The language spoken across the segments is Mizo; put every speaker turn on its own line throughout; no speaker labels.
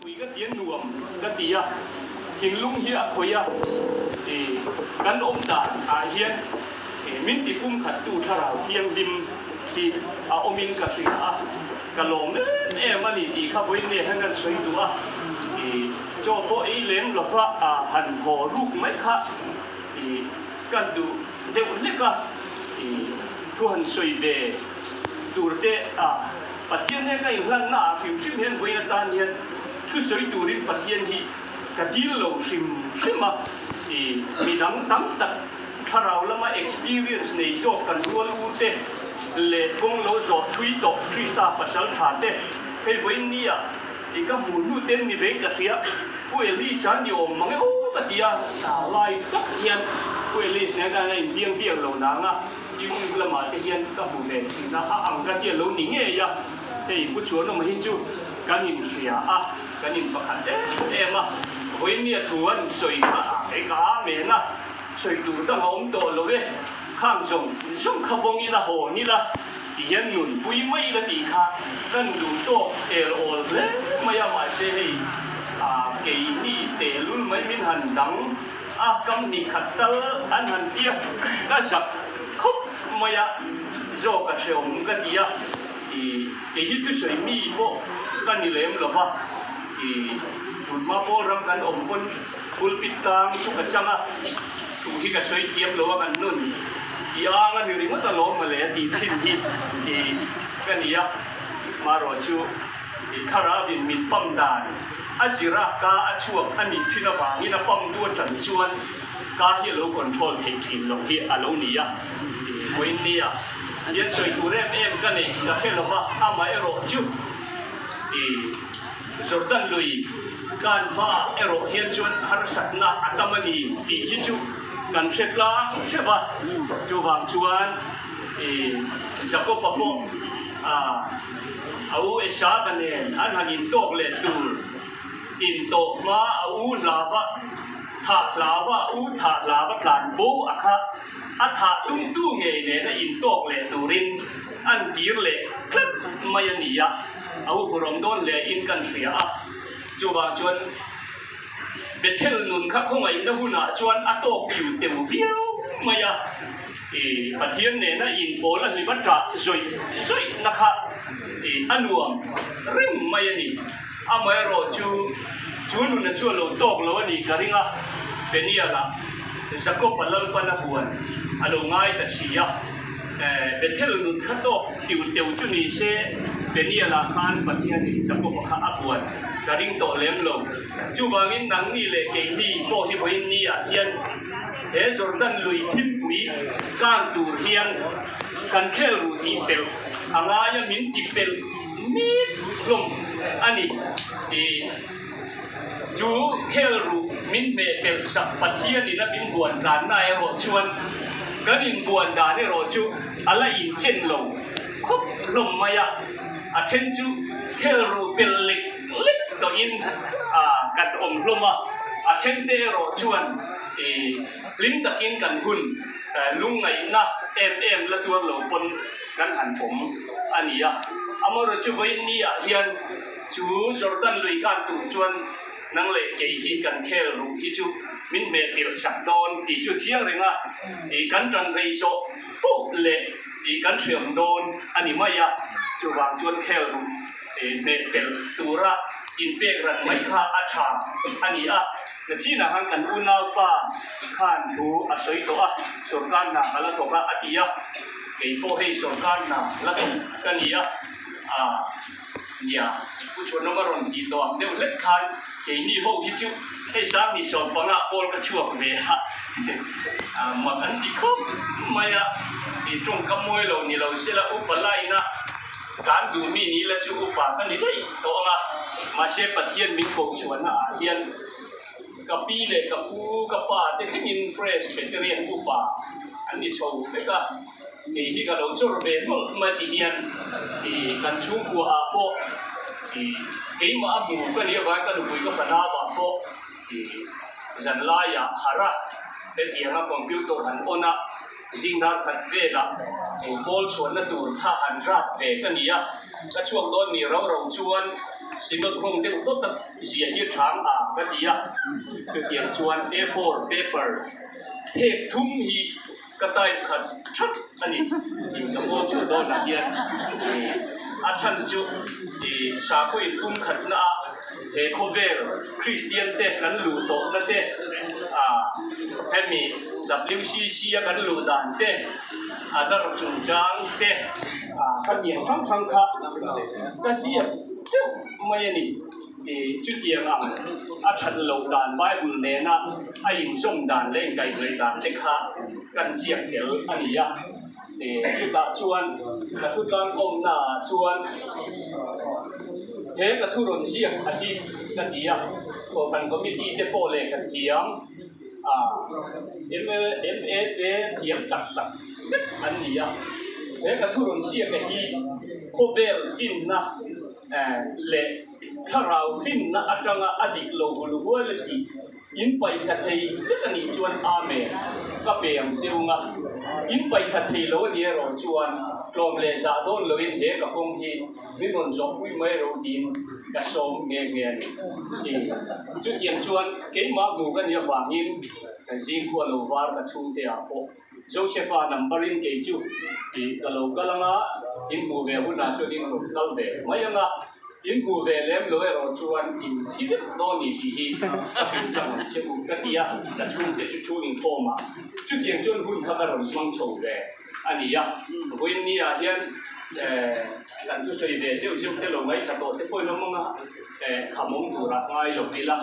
Pui ka ti a nuam ka ti a, thinlung hi a khawih a, kan awm dan ah hian min ti pumkhat tu thlarau thianghlim hi a awmin ka hria a, ka lawm em em a ni tih kha vawiin nge hian kan sawi duh a, chaw pawh ei lem lova han haw ruk mai kha kan duh deuh hlek a, thu han sawi ve tur te a. Pathian he ka inhlanna ah hrim hrim hian vawiin atan hian thusawi turin Pathian hi ka dil lo hrim hrim a, i midang tam tak thlarau lama experience nei zawk kan rual u te leh kawng lo zawh thui tawh Krista pasal tha te hei vawiin ni ah i ka hmuh hnu ten ni vein ka hria Pu Elisa ni awm mang e aw ka ti a, lai tak hian Pu Elisa nen khan a inbiang biak lo nang a. YouTube lamah te hian ka hmu ve thin a, a ang ka tia lo ni ngei a, hei Pu Chuanawma hi chu kan inhria a, kan in pakhat em em a, vawinia thu an sawi kha a kei ka amen a, sawi tur dang a awm tawh lo e, khang zawng zawng kha vawng ila hawn ila ti hian nunpui mai ila tih kha kan duh tawk el awl hle mai a, mahse hei a keini tehlul mai min han dang. A kam hnih khat tal an han tia ka zak khawp mai a, zawk a hreawm ka ti a, i kei hi thusawi mi pawh ka ni lem lo va, i tunhma pawl ram kan awm pawn pulpit tang chu ka chang a, thu hi ka sawi thiam lo a kan nun i ang a ni ringawt alawm mawle a tih thin hi i ka ni a, marawh chu i thlarau in min pam dan. A zira ka a chhuak a nih thin avangin a pump tu atang chuan ka hi a lo control theih thin loh hi a lo ni a. Vawiin nia hian sawi tur em em ka neih ka hre lo va, amaherawh chu i Jordan lui kan hmaah erawh hian chuan harsatna a tam a ni tih hi chu kan hre tlang hreuh a. Chuvang chuan i Jakob-a pawh a. A u Esava nen an han intawk leh tur intawh hma a u hlava thah hlava a u thah hlava tlan bo a kha a thah tumtu ngei nena intawk leh turin an kir leh tlat mai a ni a, a u hurawm dawn hle in kan hria a, chuvang chuan Bethel nun kha khawngaihna hunah chuan a tawk piu teu viau mai a. I Pathian nena inpawl a hlim a ṭah zawih zawihna kha i a nuam reng mai a ni. Amaherawh chu, chu nuna chu a lo tawk lo a nih ka ring a, Peniel-ah Jakob-a Lalpan a huan a lo ngai ta si a. Bethel nun kha tawk tiu teu chu ni se, Peniel-ah khan Pathianin Jakob-a kha a huan ka ring tawh lem lo. Chuvangin nangni leh keini pawh hi vawiin ni-ah hian, He Jordan lui thimpui kang tur hian kan khel ruh tih pelh a ngai a, min ti pelh mek hlawm a ni. Tih chu khel ruh min hmeh pelh sak Pathianin a min buan tlanna erawh chuan kan inbuan dan erawh chu a la inchen lo khawp hlawm mai a, a then chu khel ruh pelh lek lek tawhin kan awm hlawm a, a then te erawh chuan I hlim takin kan hun lungngaihna em em la tuar lo pawn kan han awm a ni a. Amaherawhchu chu vawiin ni ah hian chu Jordan lui khan tur chuan nang leh kei hi kan khel ruh hi chu min hmeh tirh sak dawn tih chu chiang reng a, i kan tan rei zawh poh leh i kan hriam dawn a ni mai a, chuvang chuan khel ruh hmeh pelh tura inpek ran mai kha a tha a ni a. Nachinah khan kan unaupa khan thu a sawi tawh a, sawrkar hna ka la thawk a a ti a, kei pawh hei sawrkar hna la thawk ka ni a, ah nia Pu Chhuanawma rawn tih tawh ang deuh hlek khan keini ho hi chu hei Sanghnih sawmpanga kawl ka chhuak ve a, ah mak an ti khawp mai a, i tawngkam mawi lo ni lo sela upa laina kan duh mi ni la chu upa ka ni daih tawh ang a, mahse Pathian min kohchhuahna ah hian ka pi leh ka pu ka pa te thlengin Presbyterian upa an ni chho vek a, kei hi ka lo chawr ve nawlh mai ti hian i kan chhungkua ah pawh i keimah a hmu ka nih avangin ka nupui ka fanau ah pawh i zanlaiah harh a, hetianga computer han on a. Zing dar khat velah eng pawl chhuahna tur kha han rap ve ka ni a, ka chhuak dawn ni ro ro chuan Synod nghawng deuh dawt a ziah hi chang a ka ti a, chutiang chuan A4 paper phek thum hi ka type khat that a ni tih ka maw chhuah dawnah hian a chhan chu sakhaw inpum khatna a he khawvel Kristian te kan luh tawhna te hemi WCC a kan luh dan te Adar chungchang te ka tiang hrang hrang kha ka ziak teuh mai a ni. Chutiang ang a that loh dan Bible nena a inzawm dan leh inkaihhnawih dan te kha kan ziak tel a ni a. Chutah chuan ka thu tlangkawmna ah chuan he ka thu rawn ziak a hi ka ti a, Kohhran Committee te pawh lehkha thiam a mla te thiam tak tak vek an ni a. He ka thu rawn ziak a hi khawvel finna leh thlarau finna atanga a dik lo hul hual a tih in paihthla thei vek a nih chuan Amen ka pe ang che unga. In paihthla thei lo a ni erawh chuan tlawm leh zah dawn loin he ka kawng hi min rawn zawhpui mai ro tiin ka sawm nghe nghe a ni. Chutiang chuan keimah hmu ka nih avangin zingkhua lo var ka chhungte ah pawh Josepha number in kei chu tih ka lo kal anga, in hmuh ve hunah chuan in rawn kal ve mai anga, in hmuh ve lem lo erawh chuan in thi vek dawn ni tih hi ka hrilh tlang ang che u ka ti a, ka chhungte chu thu inkhawm ah chutiang chuan hun kha ka rawn hmang chho ve a ni a, vawiin ni ah hian kan thusawi ve zeuh zeuh te lo ngaithla tawh te pawhin awm anga khamawm turah ngai lo ila.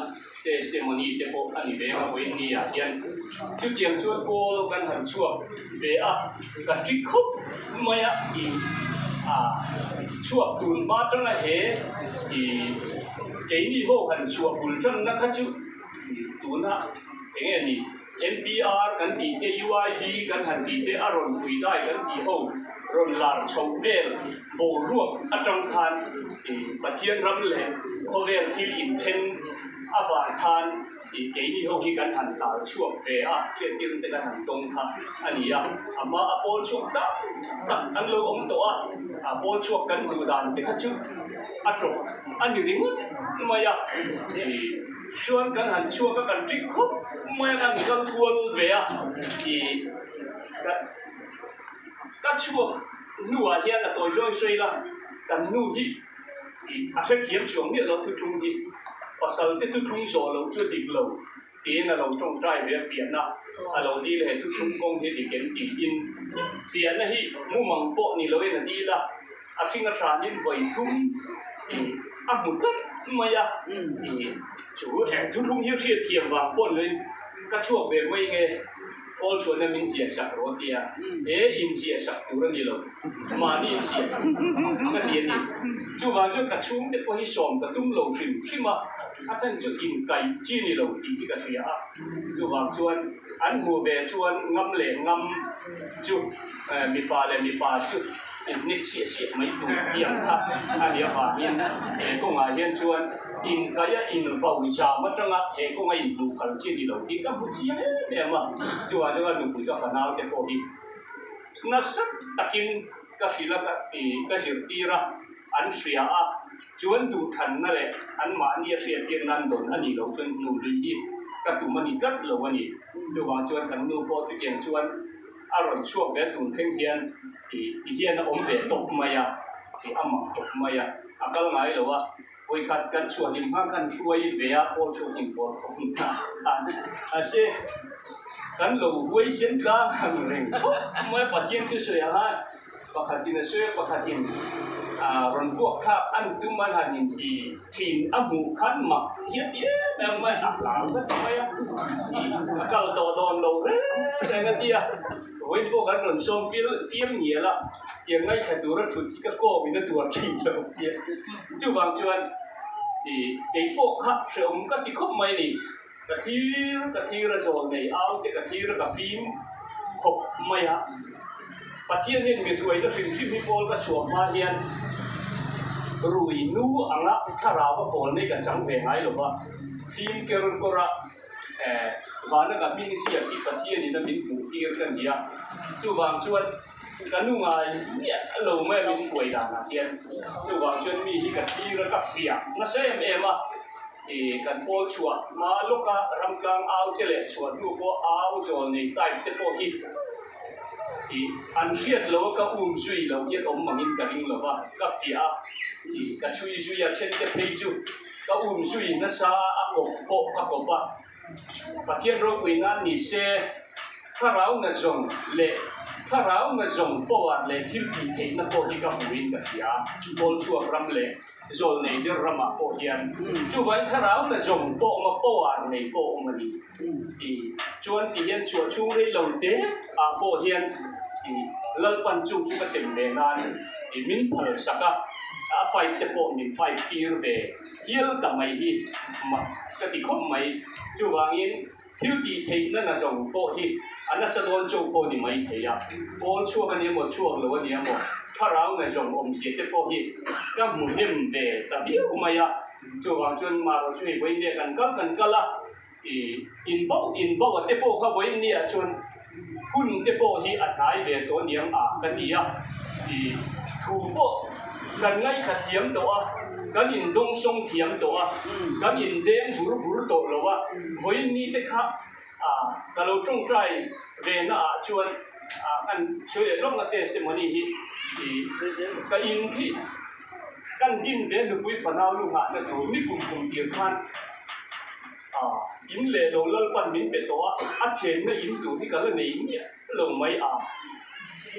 Testimony te pawh a ni ve a vawiin ni ah hian chutiang chuan pawl kan han chhuak ve a, ka ṭi khawp mai a tih a chhuak tun hma tanga he ih keini ho han chhuah bul tanna kha chu tuna eng nge ni NPR kan tih te UID kan han tih te a rawn pui dai kan tih ho rawn lar chhoh vel boruak atang khan ih Pathian ram leh khawvel thil inthen avang khan ih keini ho hi kan han tal chhuak ve a, hriattir te kan han tawng kha a ni a, a hma a pawl chhuak tak tak an lo awm tawh a, a pawl chhuak kan duh dan te kha chu a tawp a ni ringawt mai a ih. Chuan kan han chhuak a, kan ṭik khawp mai a, kan kal kual ve a, ih ka ka chhuak hnuah hian a tawi zawi sawi la, kan nu hi ih a hrethiam chuang miah lo thuthlung hi, pasal te thuthlung zawh loh chu a dik lo tiin a lo tawngtai ve a fiahna a lo dil he thuthlung kawng hi dik em tiin fiahna hi mumang pawh ni loin a dil a. A hring a hranin vawi thum ih a hmu tlat mai a, ih chu he thuthlung hi hriatthiam vang pawh ni loin ka chhuak ve mai nge Paul chuan a min ziah sak rawh a ti a, he inziah sak tur a ni lo, mahni inziah ka ti a ni. Chuvang chuan ka chhungte pawh hi sawm ka tum lo hrim hrim a, a chhan chu inkaih chi ni lo tih hi ka hria a, chuvang chuan an hmuh ve chuan ngam leh ngam chu mipa leh mipa chu Picnic siah siah mai tur piang kha a nih avangin he kawngah hian chuan inkaia invau zam atanga he kawnga inhmuh kal chi a ni lo tih ka hmu chiang em em a. Chuvang chuan nupui ka fanau te pawh hi nasa takin ka hrilh a, ka zirtir a, an hria a, chuan duhthanna leh anmahni a hriattir nan dawn a nih loh chuan hnu lui hi ka tum a ni tlat lo a ni. Chuvang chuan kan nu pawh chutiang chuan a rawn chhuak ve tur thleng hian ih ti hian a awm ve tawp mai a, ih a mak tawp mai a, a kal ngai lo a, vawikhat kan chhuah hlim hma khan hruai ve a, pawl chhuak hlim pawl khawp hna khan mahse kan lo huai sen tlang ang reng khawp mai a, Pathian chu sawi ang a, pakhatin a sawi a, pakhatin ah rawn vuak thlak an tum an han inti thin a hmuh khan mak hian ti em em mai a hlau vek mai a, ih a kal tawh dawn lo reng reng a tia. Vawiin pawh kan rawn sawm fil fiam ngial a, tiang ngaithla tura thut hi ka kawmin a tuar thin lo tia. Chuvang chuan ih kei pawh kha hrehawm ka ti khawp mai a ni. Ka thlir ka thlir a zawl nei au te ka thlir a ka fim khawp mai a. Pathian hian mi hruaina hrim hrim hi pawl ka chhuah hma hian rui nu anga thlarau a pawl nei ka chang ve ngai lo va, fim ker kawr a. Vana ka hming ziak hi Pathianin a min hmuh tir ka ni a, chuvang chuan Ka nu ngai miah lo mai a min hruai danah hian chuvang chuan mi hi ka thlir a, ka fiah nasa em em a. Ih kan pawl chhuah hma lawka ramtlang au te leh chhuah hnu pawh au zawl nei type te pawh hi ih an hriat lo a ka um zui lo hian awm mangin ka ring lo va, ka fiah a, ih ka chhui zui a then te phei chu ka um zui nasa a kawp pawh ka kawp a. Pathian ropui nan ni se thlarau na zawng leh thlarau na zawng power leh thil tih theihna pawh hi ka hmuin ka hria a, pawl chhuak ram leh zawl nei der ramah pawh hian chuvain thlarau na zawng pawh awm a, power nei pawh awm a ni ti chuan ti hian chhuah chhung rei lo te ah pawh hian i Lalpan chung chu ka tem ve nan i min phal sak a, a fight te pawh min fight tir ve hial ta mai hi mak ka ti khawp mai. Chuvangin thil tih theihna na zawng pawh hi a nasa dawn chauh pawh ni mai thei a, pawl chhuak a ni emaw chhuak lo a ni emaw thlarau na zawng awmzia te pawh hi ka hmu hnem ve ta viau mai a. Chuvang chuan marawh chu hei vawiin nia kan kal kan kal a, ih inbauh inbauh a te pawh kha vawiin nia chuan hun te pawh hi a hnai ve tawh aniang a ka ti a, ih thu pawh kan ngaithla thiam tawh a, kan indawngsawng thiam tawh a, kan indeng bur bur tawh lo a, vawiin ni te kha ah ka lo tawngtai ve na ah chuan ah kan sawi leh lawk na testimony hi ih ka in khi kan din ve nupui fanau lu nghah na tur ni kum kum tir khan. In leh lo Lalpan min pe tawh a, a chenna in tur hi ka la nei miah lo mai a.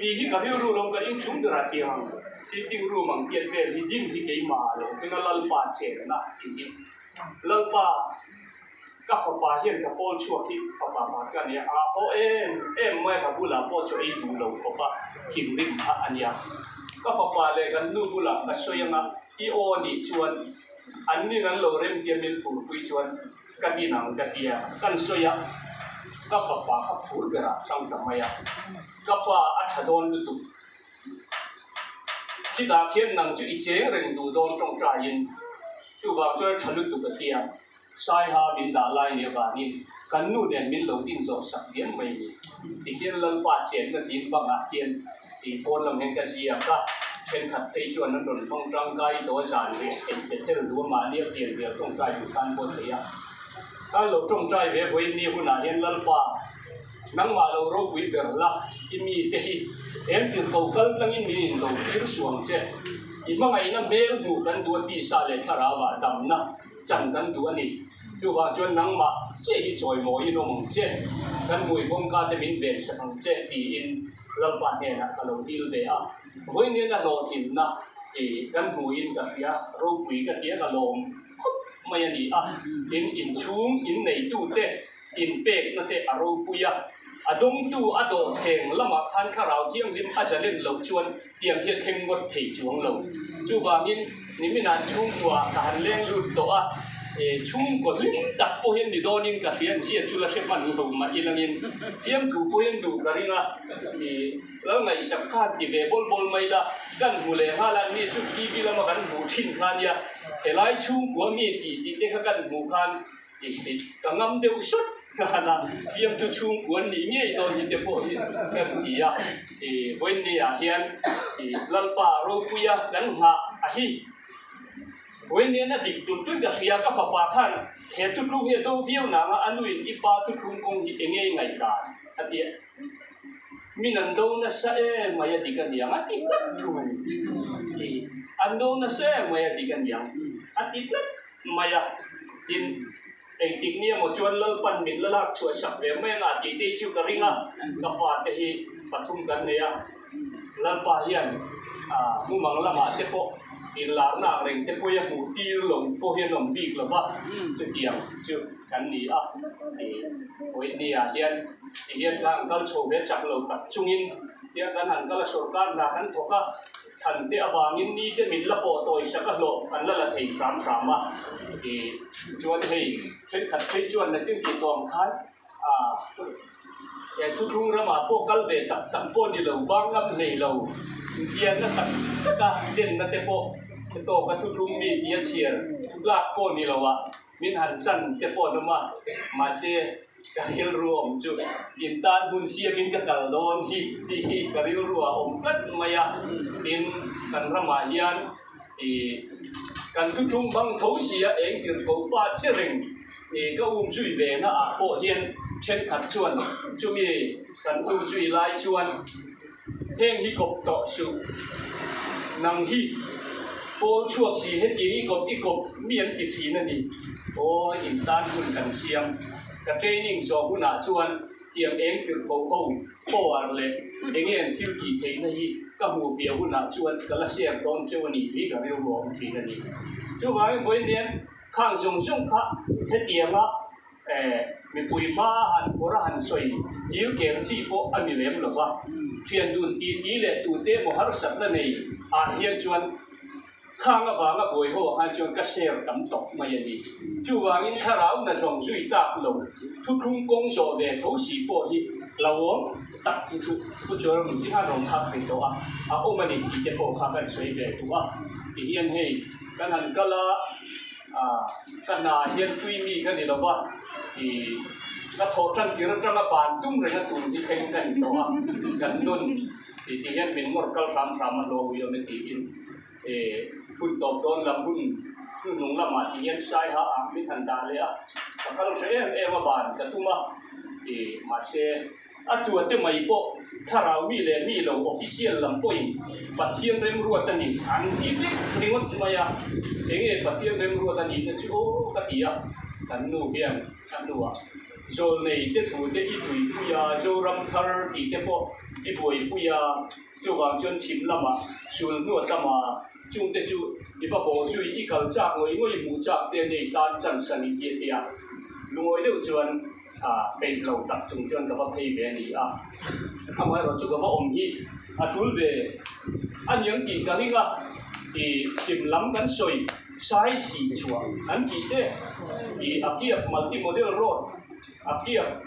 Ni hi ka rilru lo ka inchung berah tiang ang sitting room ang tiat vel hi din hi keimah ah lo thleng a Lalpa chenna tih hi. Lalpa ka fapa hian ka pawl chhuak hi fapa pakhat ka nia a haw em em mai a ka bulah pawh chu ei duh lo khawp a thinrim kha a nia. Ka fapa leh kan nu bulah ka sawi anga i aw nih chuan An nin an lo rem tia min phurpui chuan ka din ang ka tia kan sawi a, ka fapa kha phur berah tang ta mai a, ka pa a tha dawn lutuk. Khitah khian nang chu i cheng reng duh dawn tawngtaiin chuvang chuan tha lutuk a tia Saiha min dah lai nia vangin kan nu nen min lo din zawh sak diam mai ni. Tikhian Lalpa chenna tin bangah khian tih pawn lam hian ka ziak a, thenkhat phei chuan an rawn hmang tangkai tawh a zan leh theih te tel duh a mahnia fian rial tawngtai duh tan pawh thei a. Ka lo tawngtai ve vawiin mi hunah hian Lalpa nangmah lo ropui ber la i mi te hi eng tirhko kal tlangin min in lo tir suang che. I hmangaihna hmel hmuh kan duh a tisa leh thlarauah damna chan kan duh a ni. Chuvang chuan nangmah che hi chawimawiin awm ang che, kan hmui kawngka te min ven sak ang che tiin Lalpa hnenah ka lo dil ve a. Vawiin a hlawhtlinna tih kan hmuhin ka hria, ropui ka tia ka lawm khawp mai a ni a. Tin, inchhung inneitute inpekna te a ropui a, a dawngtu a dawhthleng lamah khan thlarau thianghlim a zalen loh chuan tiang hi a thleng ngawt thei chuang lo. Chuvangin niminah chhungkua ka han leng lut tawh a, chhungkaw hlim tak pawh hian ni dawnin ka hria an zia chu la hre hman lo mah ilangin fiamthu pawh hian duh ka ring a, lal ngaihsak khan ti ve bawl bawl mai la, kan hmu leh nghal a, ni chu TV lama kan hmuh thin kha nia, helai chhungkua mi tih tih te kha kan hmuh khan Ka ngam deuh sut khan a, fiamthu chhungkuan nih ngei dawn hi te pawh hi kan ti a. Vawiin ah hian Lalpa ropuia kan nghah a hi. Vawiin hian a dik tur tui ka hria, ka fapa khan he thuthlung hi a do viau nang a, a nuin i pa thuthlung kawng hi enge i ngaihdan a ti a. Min an do nasa em mai a dik aniang a ti tlat thung a ni. An do nasa em mai a dik aniang a ti tlat. mai a, tin, engtik ni emaw chuan Lalpan min la lak chhuah sak ve mai anga tih te hi chu ka ring a, ka fate hi pathum kan nei a, Lalpa hian mumang lamah te pawh inlarna ang reng te pawh hi a hmuh tir lo pawh hian awm bik lo va, chutiang chu kan ni a, Whitney ah hian tihian ka han kal chho ve chak lo tak chungin tiang kan han kal a, sawrkar hna kan thawk a. Than te avangin ni te min la pawh tawi sak a hlawh kan la la thei hram hram a ti chuan hei thenkhat phei chuan nakin tih tawh ang khan ah he thuthlung ramah pawh kal ve tak tak pawh ni lo bang ngam hlei lo bialna tak tak a denna te pawh tawk a thuthlung mi tia chhiar tlak pawh ni lo ah min han chan te pawh an awm a mahse. Ka rilru awm chu in tan hun siamin ka kal dawn hi tih hi ka rilru a awm tlat mai a. Tin, kan ramah hian ih kan thuthlung bang tho sia eng tirhkoh pa che reng ih ka um zui ve na ah pawh hian thenkhat chuan chumi kan um zui lai chuan heng hi kawp tawh suh nang hi pawl chhuak si hetiang i kawp i kawp mi an ti thin a ni. Aw in tan hun kan siam ka training zawh hunah chuan tiang eng tirhkoh ho power leh enge an thil tih theihna hi ka hmuh fiah hunah chuan ka la share dawn cheu a ni tih ka rilru a awm thin a ni. Chuvangin vawiin khang zawng zawng kha hetianga mipui hma han kawr a han sawi dil ker chi pawh a ni lem lo va, thian dun ti ti leh tute emaw harsatna nei ah hian chuan Khang avanga buai ho ah khan chuan ka share tam tawp mai a ni. Chuvangin thlarau na zawng zui tak lo thuthlung kawng zawh ve tho si pawh hi hlauhawm tak hi chu thu chuan rawn ti khan rawn khak thei tawh a, a awm a ni tih te pawh kha kan sawi ve duh a. Tihian hei kan han kal a, ka hna hian tui mi ka ni lo va, ih ka thawh tan tir atanga ban tum reng a tun hi thleng ka ni tawh a, kan nun tih tihian min ngawr kal hram hram a hlawh ui awm e tiin. Hun tawp dawn lam hun hnuhnung lamah ti hian Saiha ah min han dah leh a, ka kal hre em em a ban ka tum a, mahse a tua te mai pawh thlarau mi leh mi lo official lam pawhin Pathian remruat a ni an ti vek ringawt mai a, enge Pathian remruat a nih na chu aw ka ti a, kan nu hian a hnuah Zawlnei te thu te i tuipui a, Zoram thar tih te pawh i buaipui a. Chuvang chuan chhim lamah sul hnuah tlama chungte chu i va bawh zui, i kal chak ngawih ngawih hmuh chak te nei tan chance a ni tih a ti a. Lungawi deuh chuan peih lo tak chung chuan ka va phei ve a ni a. Amaherawh chu ka va awm hi a tul ve a niang tih ka ring a, i chhim lam kan sawi sai si chhuah an tih te, i a kiap multi model road, A kiap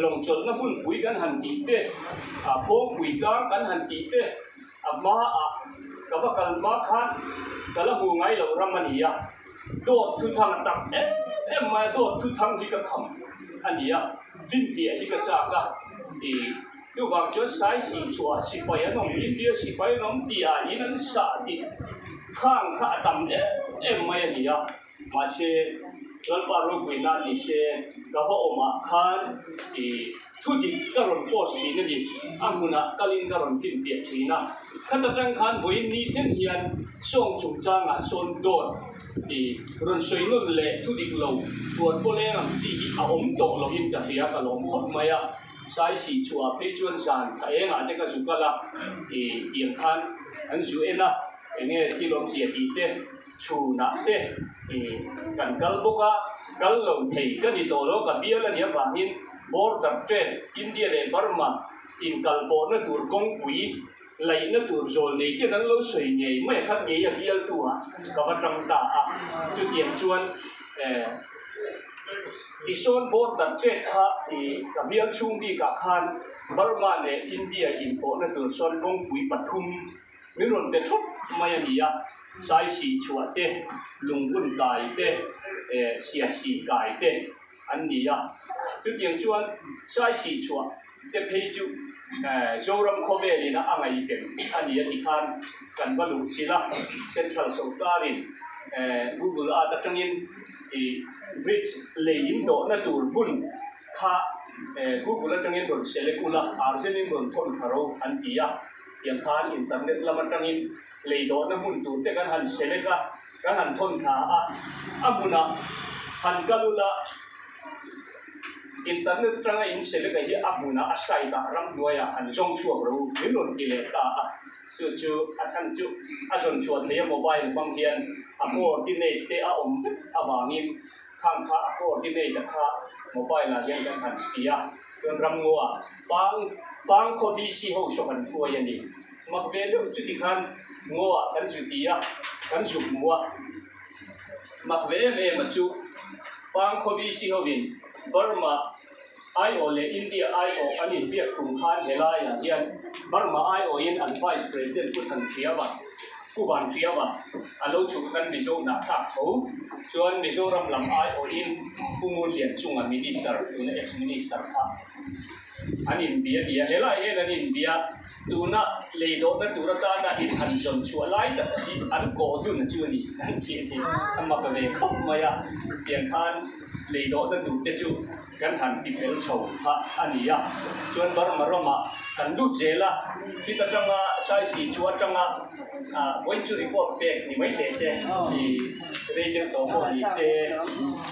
lawng chawlhna hmunpui kan han tih te, a phawngpui tlang kan han tih te, a hmaah ka va kal hma khan ka la hmu ngai loh ram a ni a, dawt thuthang a tam em em mai a, dawt thuthang hi ka kham a ni a, finfiah hi ka chak a, ih chuvang chuan Saisih chhuah sipai an awm, India sipai an awm tih ah in an sah tih khang kha a tam em em mai a ni a. Mahse, Lalpa ropuina ni se, ka va awmah khan i thu dik ka rawn post thin a ni. A hmunah kalin ka rawn finfiah thin a. Khat atang khan vawiin ni thleng hian sawng chungchangah sawn dawt i rawn sawi nawn leh thu dik lo tuan pawleng ang chi hi a awm tawh lohin ka hria ka lawm khawp mai a. Saisi chhuah phei chuan zan thla engah te ka zu kal a, i tiang khan an zu en a, enge thil awmzia tih te. Chhunah te kan kal bawk a, kal lo thei ka ni tawh lo, ka bial a nih avangin border trade India leh Burma inkalpawhna tur kawngpui laihna tur zawl nei ten an lo sawi ngei mai a, kha ngei a bialtu ah ka va tang ta a, chutiang chuan tisawn border trade kha ka bial chhung bikah khan Burma leh India inpawhna tur sawn kawngpui pathum Min rawn pe thup mai a ni a, Saisih chhuah te, Lungbun kai te, Siasih kai te an ni a. Chutiang chuan Saisih chhuah te phei chu Zoram khawvelin a ngaihven a ni a ti khan kan va luh chilh a, Central sawrkarin Google Earth atangin bridge lei in dawhna tur hmun kha Google atangin rawn select ula, arzenin rawn thawn thla ro an ti a. Tiang khan internet lam atangin lei dawhna hmun tur te kan han select a, kan han thawn thla a, a hmunah han kal ula internet atanga in select a hi a hmunah a site ah ramhnuaiah han zawng chhuak ro min rawn ti leh ta a, chu chu a chhan chu a zawn chhuah theih a mobile hmang hian a coordinate te a awm vek avangin khang kha a coordinate a kha mobile ah hian kan han ti a. Chuan ramngaw pang pang khaw VC ho saw kan hruai a ni. Mak ve deuh chuti khan ngaw ah kan zu ti a, kan zu hmu a. Mak ve em em a chu pang khaw VC ho in Burma aiawh leh India aiawh an inbiak tum khan helaiah hian Burma aiawhin an Vice President Pu Thanhriama. Pu Vanhriama a lo chhuk kan Mizo hnahthlak tho chuan Mizoram lam aiawhin Pu Ngunlianchunga Minister tuna ex-Minister kha an inbia a ni a, helai hian an inbia tuna lei dawhna tur atana in han zawn chhuah lai tak hi an kawh dun chu a ni an tih a ni a mak ve khawp mai a, tiang khan lei dawhna tur te chu Kan han ti fel chho kha a ni a, chuan Burma ramah kan lut zel a, khit atanga Saisi chu atanga vawiin chu report pek ni mai teh se, i rei deuh tawh pawh ni se,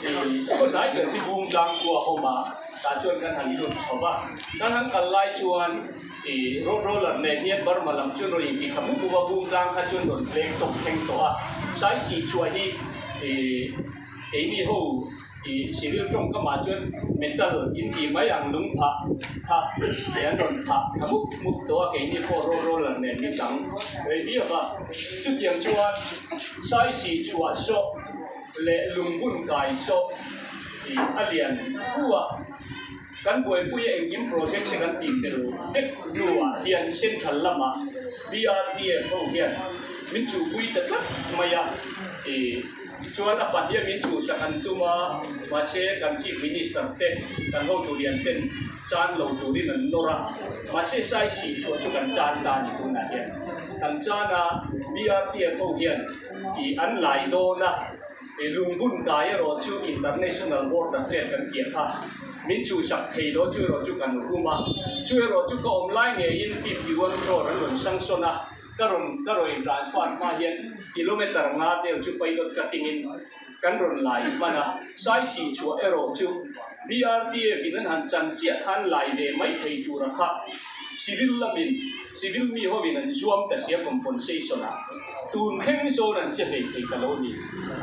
i khawhnai ber hi bung tlang khua awm a, tah chuan kan han lut chho va, kan han kal lai chuan i road roller nen hian Burma lam chu rawn inti tha mup mup a, bung tlang kha chuan rawn tleng tawk thleng tawh a, Saisi chhuah hi i keini ho. Ih civil tawngkamah chuan metal in tih mai ang lung phah kha ih an rawn phah thla mup mup tawh a, keini pawh road roller nen min dang rei viau a. Chutiang chuan saisih chhuah sawh leh lungbun kai sawh ih a lian fu a, kan buaipui a engkim project te kan tih fel vek hnuah hian central lamah BRTF ho hian min chuhpui ta tlat mai a ih. Chuan a pahnih a min chhuhsak an tum a, mahse kan Chief Minister te, kan hotu lian ten chan lo turin an nawr a, mahse Saisih chhuah chu kan chan ta a ni tunah hian. Kan chan a, BRTF ho hian ih an lai dawn a, ih lungbun kai erawh chu International Border vel kan tih kha min chhuhsak thei lo chu erawh chu kan rum a, chu erawh chu ka awm lai ngeiin 51 crore an rawn sanction a. Ka rawn ka rawn in transfer hma hian kilometer nga vel chu pilot cutting in kan rawn lai hman a, Saisih chhuah erawh chu BRTF in an han chan chiah khan lai ve mai thei tura kha civil lamin civil mi hovin an zuam ta sia compensation ah tun thleng sawn an che hlei thei ta lo ni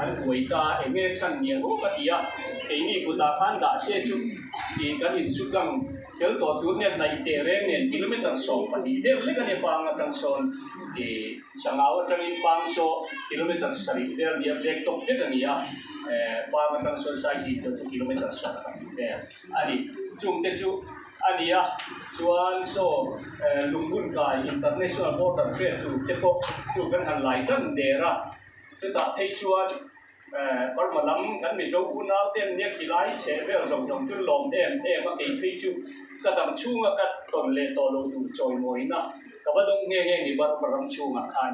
an buai ta eng nge chhan niang aw ka ti a, keini kutah khan dah se chu tih kan insutlang. Fel tawh tur nen hnaih teh reng nen kilometer 12 vel lek a nia pang atang sawn ih Sangau atangin pang saw kilometer 7 vel nia black top vek a ni a eh pang atang sawn Saisih chuan chu kilometer 12 vel a ni. Chungte chu a ni a chuan saw eh Lungbun kai international border vel tur te pawh chu kan han lai tan der a chutah phei chuan Burma lam kan Mizo unau te an nia khilai chhe vel zawng zawng chu lawm em em a kei phei chu ka dam chhunga ka tawn leh tawh lo tur chawimawina ka va dawng nghe nghe ni Burma ram chhungah khan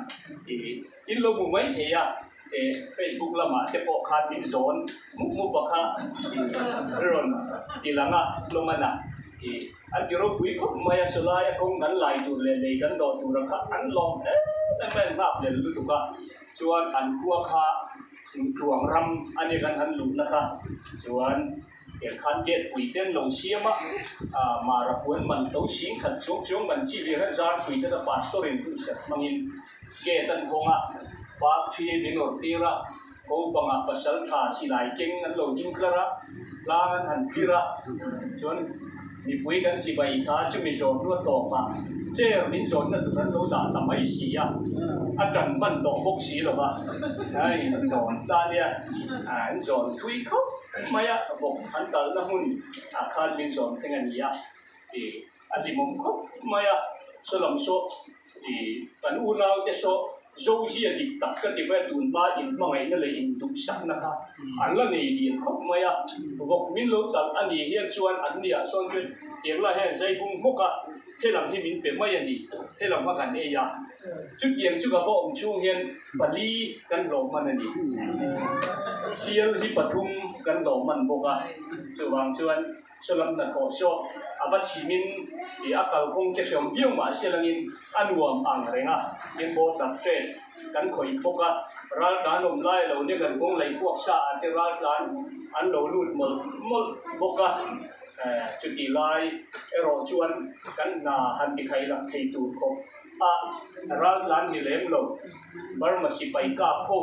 ih in lo hmu mai thei a eh Facebook lamah te pawh khan min zawn mup mup a kha ih rawn ti lang a lawng a ih an ti ropui khawp mai a sawlai a kawng kan lai tur leh lei kan dawh tur a kha an lawm em em a an nghak hlel lutuk a. Chuan an khua kha Tluang ram a ni kan han luhna kha chuan tiang khan gate pui te an lo siam a, Mara puan man to sing khat chuang chuang man chi lir a zar pui te kha pastor in hunserh hmangin gate an hawng a, park thi min awrh tir a, ko pangah pasal tha silai keng an lo ding tlar a, tlang an han tlir a, chuan mipui kan chibai kha chumi zawm ruat tawpah chair min zawnna tur an lo dah ta mai si a, a tan hman tawh bawk si lo va, a inzawn ta nia, an zawn thui khawp mai a, vawk an talna hmun ah khan min zawn thleng a ni a, ih a hlimawm khawp mai a, saw lam saw ih kan unaute saw Zozia dik tak ka ti mai a, tun hma inhmangaihna leh induhsakna kha an la nei lian khawp mai a, vawk min lo talh a nih hian chuan an niah sawn chuan tiang lai hian zai bung hmawk a, helam hi min pe mai a ni, helam kha kan ei a, chutiang chu ka va awm chhung hian pali kan hlawh hman a ni, sial hi pathum kan hlawh hman bawk a, chuvang chuan. Saw lam hnathawh saw a va chhimin ih a kalkawng te hreawm viau mah se langin a nuam ang reng a, tin border trade kan khawih bawk a, raltlan awm lai lo nia kan kawng lei kuak sa ah te raltlan an lo lut mawlh mawlh bawk a, eh chuti lai erawh chuan kan hna han ti khai lak thei tur khawp a raltlan ni lem lo Burma sipai kap ho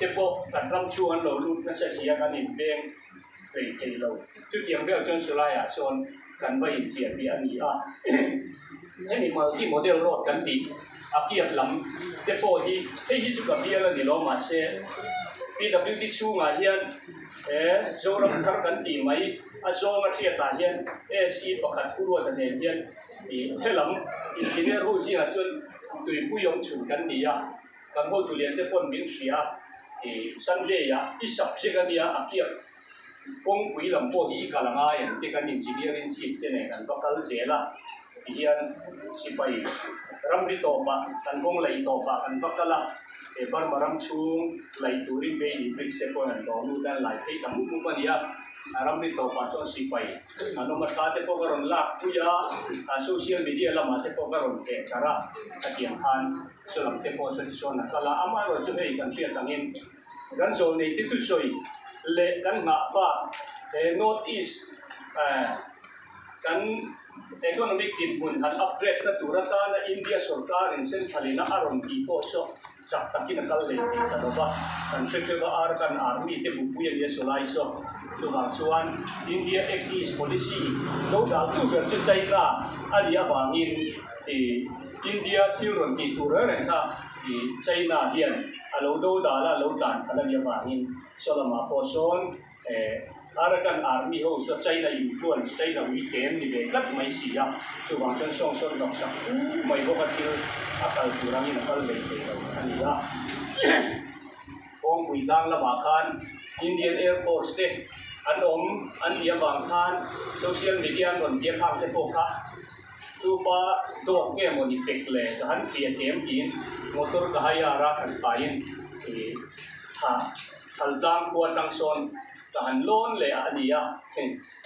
te pawh kan ram chhung an lo lut nasa sia kan inveng. Rei thei lo. Chutiang vel chuan Sulaiah sawn kan va inchiah tih a ni a. Hemi multi model road kan tih a kiap lam te pawh hi hei hi chu ka bial a ni lo mahse PWD chhungah hian he Zoram thar kan tih mai a zawnga hriatah hian SE pakhat Pu Ruata nen hian ih helam engineer ho zingah chuan tuipui awm chhun kan ni a. Kan hotu lian te pawn min hria i Sunday ah i subject a nia a kiak kawngpui lam pawh hi i kal a ngai ang tih kan engineering chief te nen an va kal zel a tihian sipai ramri tawpah kan kawng laih tawpah kan va kal a he Burma ram chhung laih turin Bailey bridge te pawn an dawr lut a an lai phei ta mup mup a ni a a ramri tawpah chuan sipai An awm a thla te pawh ka rawn lak pui a, a social media lamah te pawh ka rawn theh thar a, khatiang khan saw lam te pawh saw tisawn a kal a, amaherawh chu hei kan hriat angin kan zawl nei te thusawi leh kan nghahfak he North East kan economic dinhmun han upgrade na tur atana India sorkarin central ina a rawn tih pawh saw chak takin a kal leh tih ta lo va, kan hre theuh a, Arakan Army te bupui a nia sawlai saw. Chuvang chuan India Act East Policy lo daltu ber chu China a nih avangin India thil rawn tih tur reng reng kha China hian a lo do dal a, a lo tlan khalh a nih avangin saw lamah pawh sawn Arakan Army ho saw China influence, China ui kem ni ve tlat mai si a, chuvang chuan sawng sawn hnawk sak fu mai bawk a thil a kal tur angin a kal ve thei lo a ni a. Kawngpui tlang lamah khan Indian Air Force te an awm an tih avang khan social media an rawn tia khang te pawh kha tupa dawt nge maw ni tek le ka han fiah kem tiin motor ka hire a kan paiin ih tha thal tlang khua tang sawn ka han lawn leh a ni a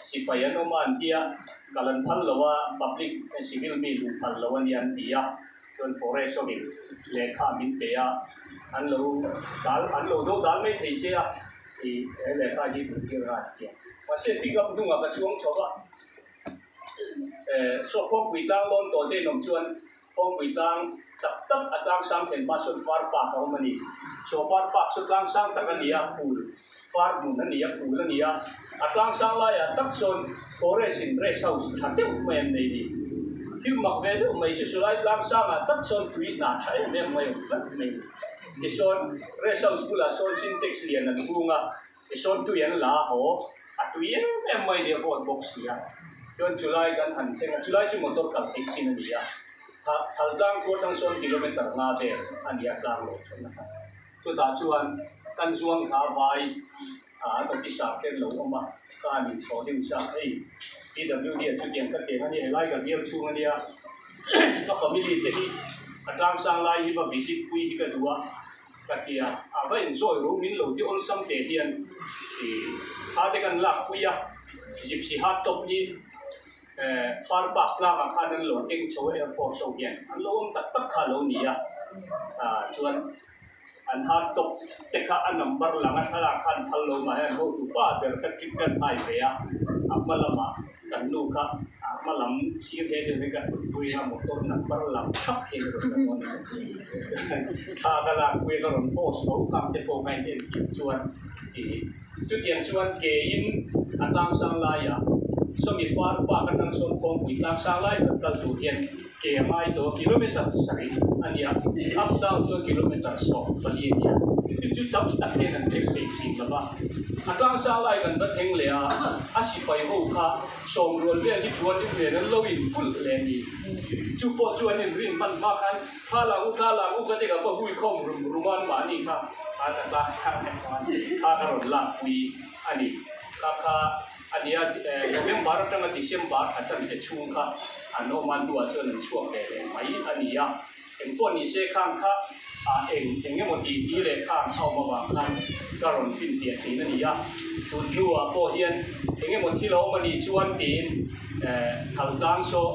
sipai an awm a an tia kal an phal lo a public civil mi luh phal lo a nia an ti a. Chuan forest awmin lehkha min pe a, an lo dal an lo do dal mai thei se a tih he lehkha hi hmuh tir a ti a. Mahse pick up hnungah ka chuang chho a, eh saw Phawngpui tlang lawn tawh te inawm chuan Phawngpui tlang tak tak a tlang sang thlen hma sawn far park a awm a ni. Saw far park saw tlang sang tak a ni a, phul far hmun a ni a, phul a ni a, a tlang sang laiah tak sawn Forest in rest house tha deuh mai an nei ni. Thil mak ve deuh mai chu Sulai tlang sangah tak sawn tui hna tha em em mai a awm tlat mai ni. Tisawn rest house bulah sawn sintex lian an hung a, tisawn tui an la a haw, a tui em em mai ni a vawt bawk si a. Chuan chulai kan han thleng a, chulai chu motor kal theih chin a ni a, Thal tlang khua tang sawn kilometer nga vel a ni a tlang lo thawmna kha. Chutah chuan kan zuang hla vai a an officer te an lo awm a, ka han inchhawh deuh sa hei PWD ah chutiang ka teng a nia, helai ka bial chhung a nia, ka family te hi a tlang sang lai hi va visit pui hi ka duh a ka ti a, a va enjoy ru min lo ti awlsam teh hian ih kha te kan lak pui a, gypsy hard top hi eh far park tlangah khan an lo keng chho a air force ho hian an lo awm tak tak kha a lo ni a, ah chuan. An hard top te kha a number lang a thlalak khan phal lo mah hian hotu pa ber kha trick kan hai ve a, a hma lamah kan nu kha a hma lam sir he deuh hi ka thut pui a motor number lang thap hian a rawn la dawn a thla ka lak pui a ka rawn post tho khang te pawh kha in en tih chuan ih chutiang chuan ke in a tlangsang laiah sawmi far park atang sawn kawngpui tlangsang lai kan kal tur hian Ke a ngai tawh a, kilometer sarih a nia, up down chuan kilometer 14 a nia. Chu chu tam tak hian an thleng thei thin lo va. A tlangsang lai kan va thleng leh a, a sipai ho kha sawmrual vel hi puan deuh nen an lo inkulh leh a ni. Chu pawh chu an inrin hman hma khan thla lang u, thla lang u ka ti ka va hui khawm rum rum a, anmahni kha a tla tlangsang leh khan thla ka rawn lakpui a ni. Kha kha. A nia, November atanga December thla chan te chhung kha an awm a, hnuah chuan an chhuak ve leh mai a ni a. Engpawh ni se khang kha eng eng emaw tih ti leh khang a awm avang khan ka rawn finfiah thin a ni a. Tun hnuah pawh hian eng emaw thil a awm a nih chuan tiin Thaltlang saw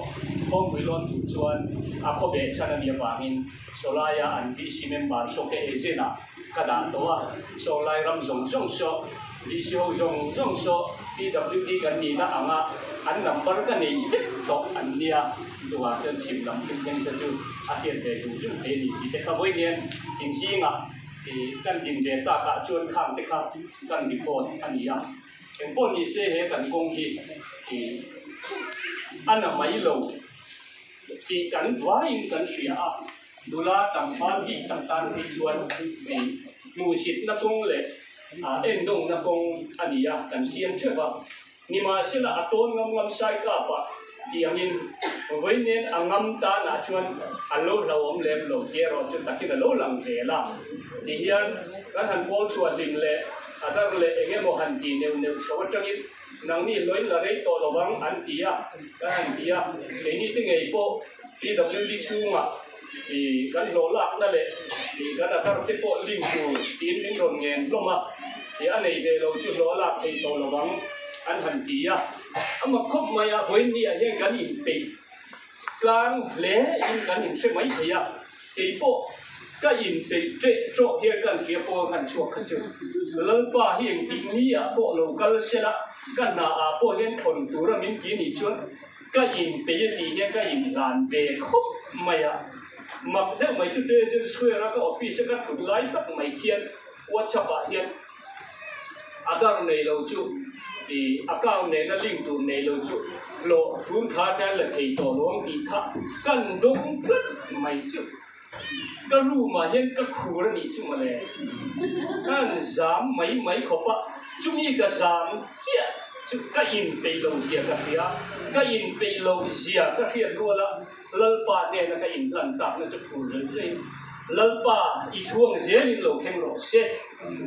Khawngpui lawn tur chuan a khaw beh chhan a nih avangin sawlaia an VC member saw ka agent ah Ka dah tawh a, sawnglai ram zawng zawng saw, DC ho zawng zawng saw PWD kan nihna anga an number ka nei vek tawh an nia, chuvang chuan chhim lam thil thleng te chu a hriat ve zung zung thei a ni tih te kha vawi hian inzingah ih kan din ve takah chuan khang te kha kan report a ni a, engpawh ni se he kan kawng hi ih a na mai lo tih kan vaiin kan hria a. Nula tlangval bik tak tan phei chuan hei hmuhsitna kawng leh endawngna kawng a ni a, kan chiang theuh a. Nimahsela a tawn ngam ngam sai kapah Tih angin vawiin a ngam tanah chuan a lo hlauhawm lem lo tih erawh chu takin a lo lang zel a. Tihian kan han pawl chhuah hlim leh a dar leh eng emaw han tih neuh neuh chho atangin nangni hlawin la rei tawh lovang an ti a, kan han ti a. Keini te ngei pawh PWD chhungah ih kan hlawh lakna leh ih kan a dar te pawh link tur tiin min rawn ngen hlawm a, ih a nei ve lo chu hlawh a lak theih tawh lovang an han ti a. A mak khawp mai a, vawiin ni ah hian kan inpeih tlang hle in kan inhre mai thei a, kei pawh ka inpeih ṭeh ṭawh hian ka hria pawl khan chhuak kha chu Lalpa hi engtik ni ah pawh lo kal sela ka hna ah pawh hian thawn tura min ti nih chuan ka inpeih a tih hian ka inhlan ve khawp mai a, mak deuh mai chu Treasury Square a ka office a ka thut lai tak mai khian WhatsApp ah hian Aadhaar nei lo chu i account nena link tur nei lo chu hlawh tun kha atan la thei tawh lo ang tih kha kan dawng tlat mai chu ka room ah hian ka khur a nih chu mawle. Ka han zam mai mai khawp a, chumi ka zam chiah chu ka inpeih lo zia ka hria, ka inpeih lo zia ka hriat rual a. Lalpa hnena ka inhlan takna chu phur zui zui. Lalpa, i thuang zelin lo thleng rawh se.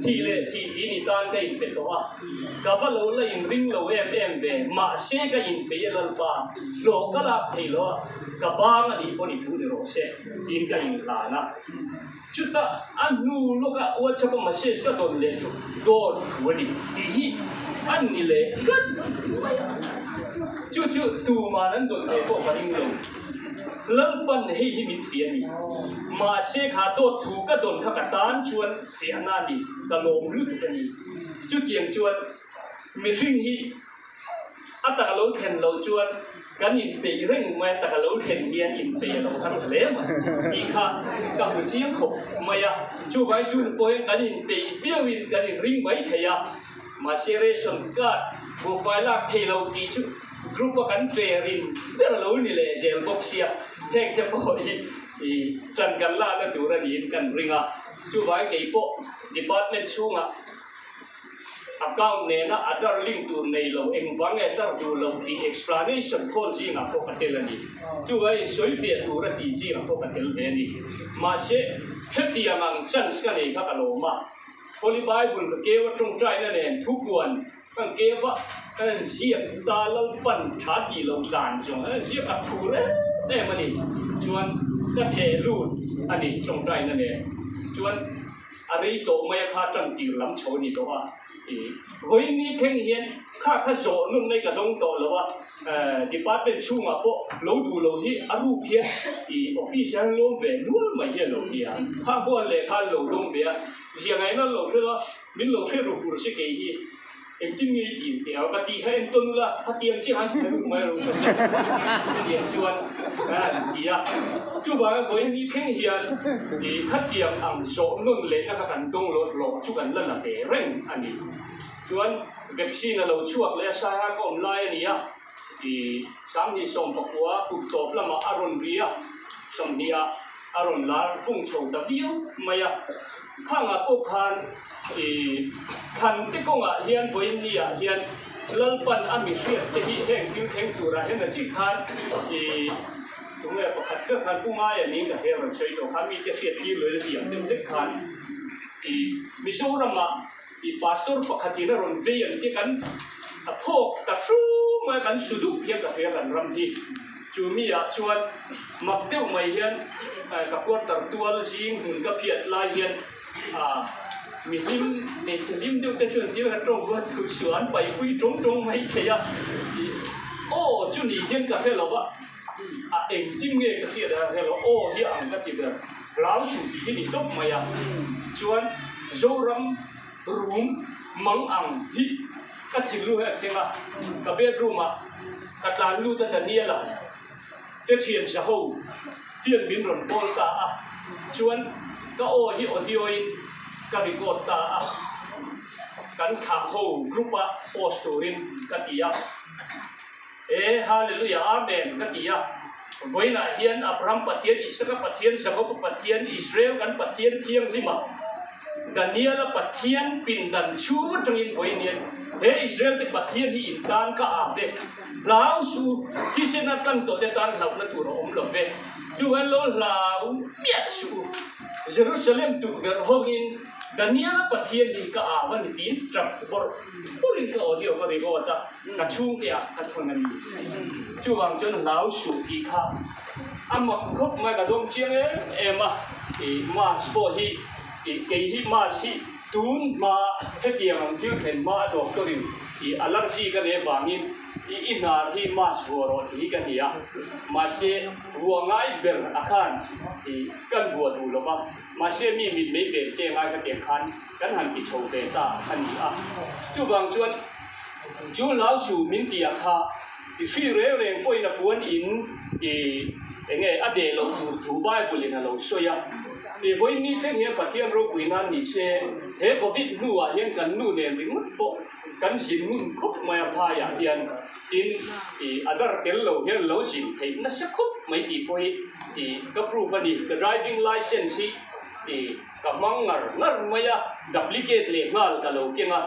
Thih leh thih ti ni tan ka inpe tawh a, ka va lo la inring lo em em ve. Mahse ka inpeih e Lalpa, hlawh ka lak thei lo a, ka bang a nih pawn i thu ni rawh se, tiin ka inhlan a. Chutah a hnu lawka WhatsApp a message ka dawn leh chu dawt thu a ni tih hi a ni leh tlat mai a. Chu chu tuman an dawn ve pawh ka ring lo. Lalpan hei hi min fiah a ni. Mahse kha dawt thu ka dawn kha ka tan chuan fiahna a ni, ka lawm lutuk a ni. Chutiang chuan mihring hi A tak a lo thlen loh chuan kan inpeih reng mai a, tak a lo thlen hian inpeih a lo har hle mai tih kha ka hmu chiang khawp mai a. Chuvangin tun pawh hian kan inpeih viauin kan inring mai thei a, mahse ration card buhfai lak thei lo tih chu group a kan ṭerin ber a lo ni leh zel bawk sia, heng te pawh hi ṭan kan lakna tur a niin kan ring a. Chuvangin kei pawh department chhungah Account nena Aadhaar link tur nei lo engvang nge tar duh lo tih explanation call zingah pawh ka tel a ni. Chuvangin sawifiah tura tih zingah pawh ka tel ve a ni. Mahse, hetiang ang chance ka nei kha ka lawm a. Holy Bible ka keu a tawngtaina nen thupuan kan keu a, kan han ziak ta Lalpan tha tih loh dan zawng an han ziak a phur em em a ni. Chuan ka theh lut a ni tawngtaina nen chuan. A rei tawh mai a kha tan tir lam chho a ni tawh a, i vawiin ni thleng hian kha kha zawh nun mai ka dawng tawh lo a, department chhungah pawh lo duh lo hi a ruk hian i office ah hian lawm ve nual mai hi a lo nia, kha huan leh khan lo dawng ve a, zia ngaihna lo hre lo a, min lo hre ru fur si kei hi. Engtin nge i tih teh ang? Ka tih kha entawn ula, khatiang chiah han tih lut mai rawh ka ti. Chutiang chuan ka han ti a. Chuvangin vawiin ni thleng hian ih khatiang ang zawh nawn lehna kha kan dawng lawt lawh chu kan la la ve reng a ni. Chuan vaccine a lo chhuak leh a, Saiha ka awm lai a ni a, ih 2019 kut tawp lamah a rawn ri a, 20 ah a rawn lar vung chho ta viau mai a. Khangah pawh khan i thlan te kawngah hian vawiin ni ah hian Lalpan a mi hriat te hi heng thil thleng turah hian a chi khan i tunge pakhat ber khan Pu Ngaia niin ka hre rawn sawi tawh khan mite hriat tir lawina tih ang deuh hlek khan i Mizoramah i pastor pakhatin a rawn vei ang te kan a phawk ta hru mai a kan su dup hian ka hria kan ram hi. Chu mi ah chuan mak deuh mai hian ka quarter tual zing hmun ka phiat lai hian mi hlim hmeichhe hlim deuh te chuan thil han tawng ruat duh suh an paihpui tawng tawng mai thei a aw chu ni hian ka hre lo va a engtin nge ka hriat a hre lo aw hi ang ka ti ber hlau suh tih hi ni tawp mai a chuan Zoram rum mang ang hi ka thinlung hi a thleng a ka bedroom ah Ka tlan lut a Daniela te thian za ho hian min rawn call ta a, chuan ka aw hi audio in ka record ta a, kan thlah ho group a post turin ka ti a, E Hallelujah Amen ka ti a, vawiinah hian Abraham Pathian, Isaka Pathian, Jakoba Pathian, Israel kan Pathian thianghlima Daniela Pathian pindan chhung atangin vawiin hian he Israel te Pathian hi in tan ka ap e. Hlau su, thisen a tlang tawh te tan hlauhna tur a awm lo ve. Chuan lo hlau miah suh u. Jerusalem tukverh hawngin Daniela Pathian hi ka au a ni tiin tap bawrh bawrhin ka audio ka record a, ka chhungte ah ka thawn a ni. Chuvang chuan hlau suh tih kha a mak khawp mai, ka dawng chiang em em a. I mask pawh hi, kei hi mask hi tun hma hetiang ang thil thlen hma a doctor in i allergy ka nei vangin i i hnar hi mask vuah rawh tih hi ka ni a, mahse vuah ngai ber a khan i kan vuah duh lo va, mahse mi mit mei ven te ngai kha tiang khan kan han ti chho ve ta a ni a. Chuvang chuan chu hlau suh min tih ah kha i hri reng reng pawhin a puan in i enge a deh loh tur thu Bible in a lo sawi a. I vawiin thleng hian Pathian ropui nan ni se, he Covid hnuah hian kan nu nen ringawt pawh kan zin ngun khawp mai a phaiah hian tin i adar tel lo hian lo zin theih nasa khawp mai tih pawh hi i ka proof a ni. Ka driving licence hi i ka hmang ngar ngar mai a, duplicate leh nghal ka lo keng a,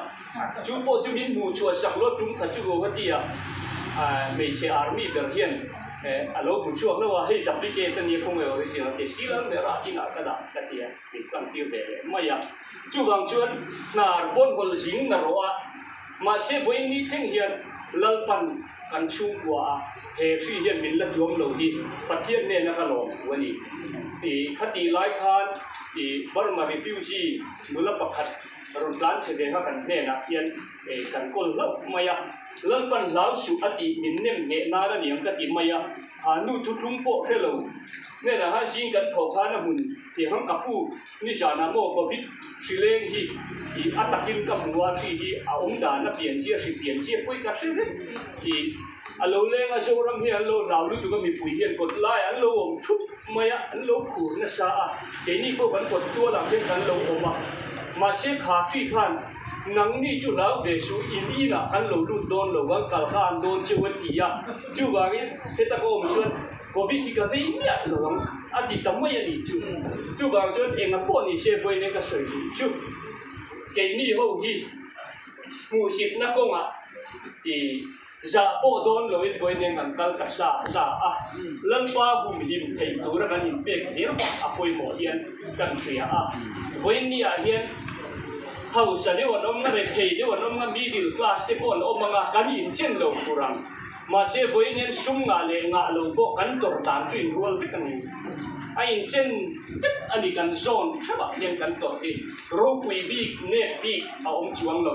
chu pawh chu min hmuh chhuah sak lo tum kha chu Guwahati ah hmeichhe army ber hian a lo hmu chhuak lo a, hei duplicate a nia khawnge original te steel ang ber ah inah ka dah ka ti a, min tlang tir ve leh mai a. Chuvang chuan hnar pawn hawlh zing na rawh a, mahse vawiin ni thleng hian Lalpan kan chhungkua a he hri hian min la tuam lo hi Pathian hnena ka lawm thu a ni. I khatih lai khan i Burma refugee nula pakhat rawn tlan chhe ve kha kan hnenah hian kan kawl hlauh mai a, Lalpan hlau suh a tih min nem ngheh nan a niang ka ti mai a, ha nu thuthlung pawh hre lo hnenah khan zing kan thawh khan a hmun Tiang ang ka pu, nizanah maw Covid hrileng hi i a takin ka hmu a, hri hi a awm dan a pian zia hri pian zia pawh hi ka hre vek i a lo leng a, Zoram hi an lo hlau lutuk a, mipui hian kawt lai an lo awm thup mai a, an lo phur nasa a, keini pawh kan kawt tual ang hian kan lo awm a, mahse kha hri khan nangni chu hlau ve suh, in inah kan lo lut dawn lo, kan kal khan dawn cheu a ti a, chuvangin heta ka awm chuan. Covid hi ka vei miah lo ang a ti ta mai a nih chu. Chuvang chuan enga pawh ni se vawiin ka sawi duh chu keini ho hi hmuhsitna kawngah i zah pawh dawn loin vawiin kan kal ta sa sa a, Lalpa humhim theih tura kan inpek zel a pawimawh hian kan hria a. Vawiin niah hian hausa deuh an awm nga, rethei deuh an awm nga, middle class te pawh an awm ang a, kan inchen lo tur ang. Mahse, vawiin hian sum ngah leh ngah lo pawh kan tawrh dan chu inrual vek a ni. A inchen vek a ni, kan zawn theuhah hian kan tawrh hi ropui bik, nep bik a awm chuang lo.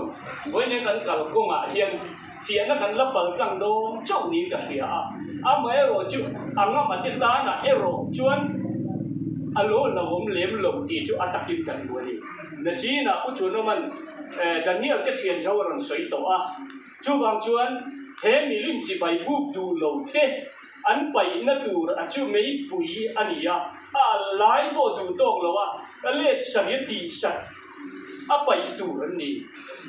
Vawiin hian kan kalkawngah hian fiahna kan la pal tlang dawn chauh niin ka hria a, amaherawh chu a ngam a te tanah erawh chuan a lo hlauhawm lem lo tih chu a takin kan hmu a ni. Nachinah Pu Chhuanawma'n Daniel te thian zo a rawn sawi tawh a. Chuvang chuan he milim chibai buk duh lo te an paihna tur a chu meipui a ni a, a al lai pawh duh tawk lo a, a let sari a tih sat a paih tur an ni.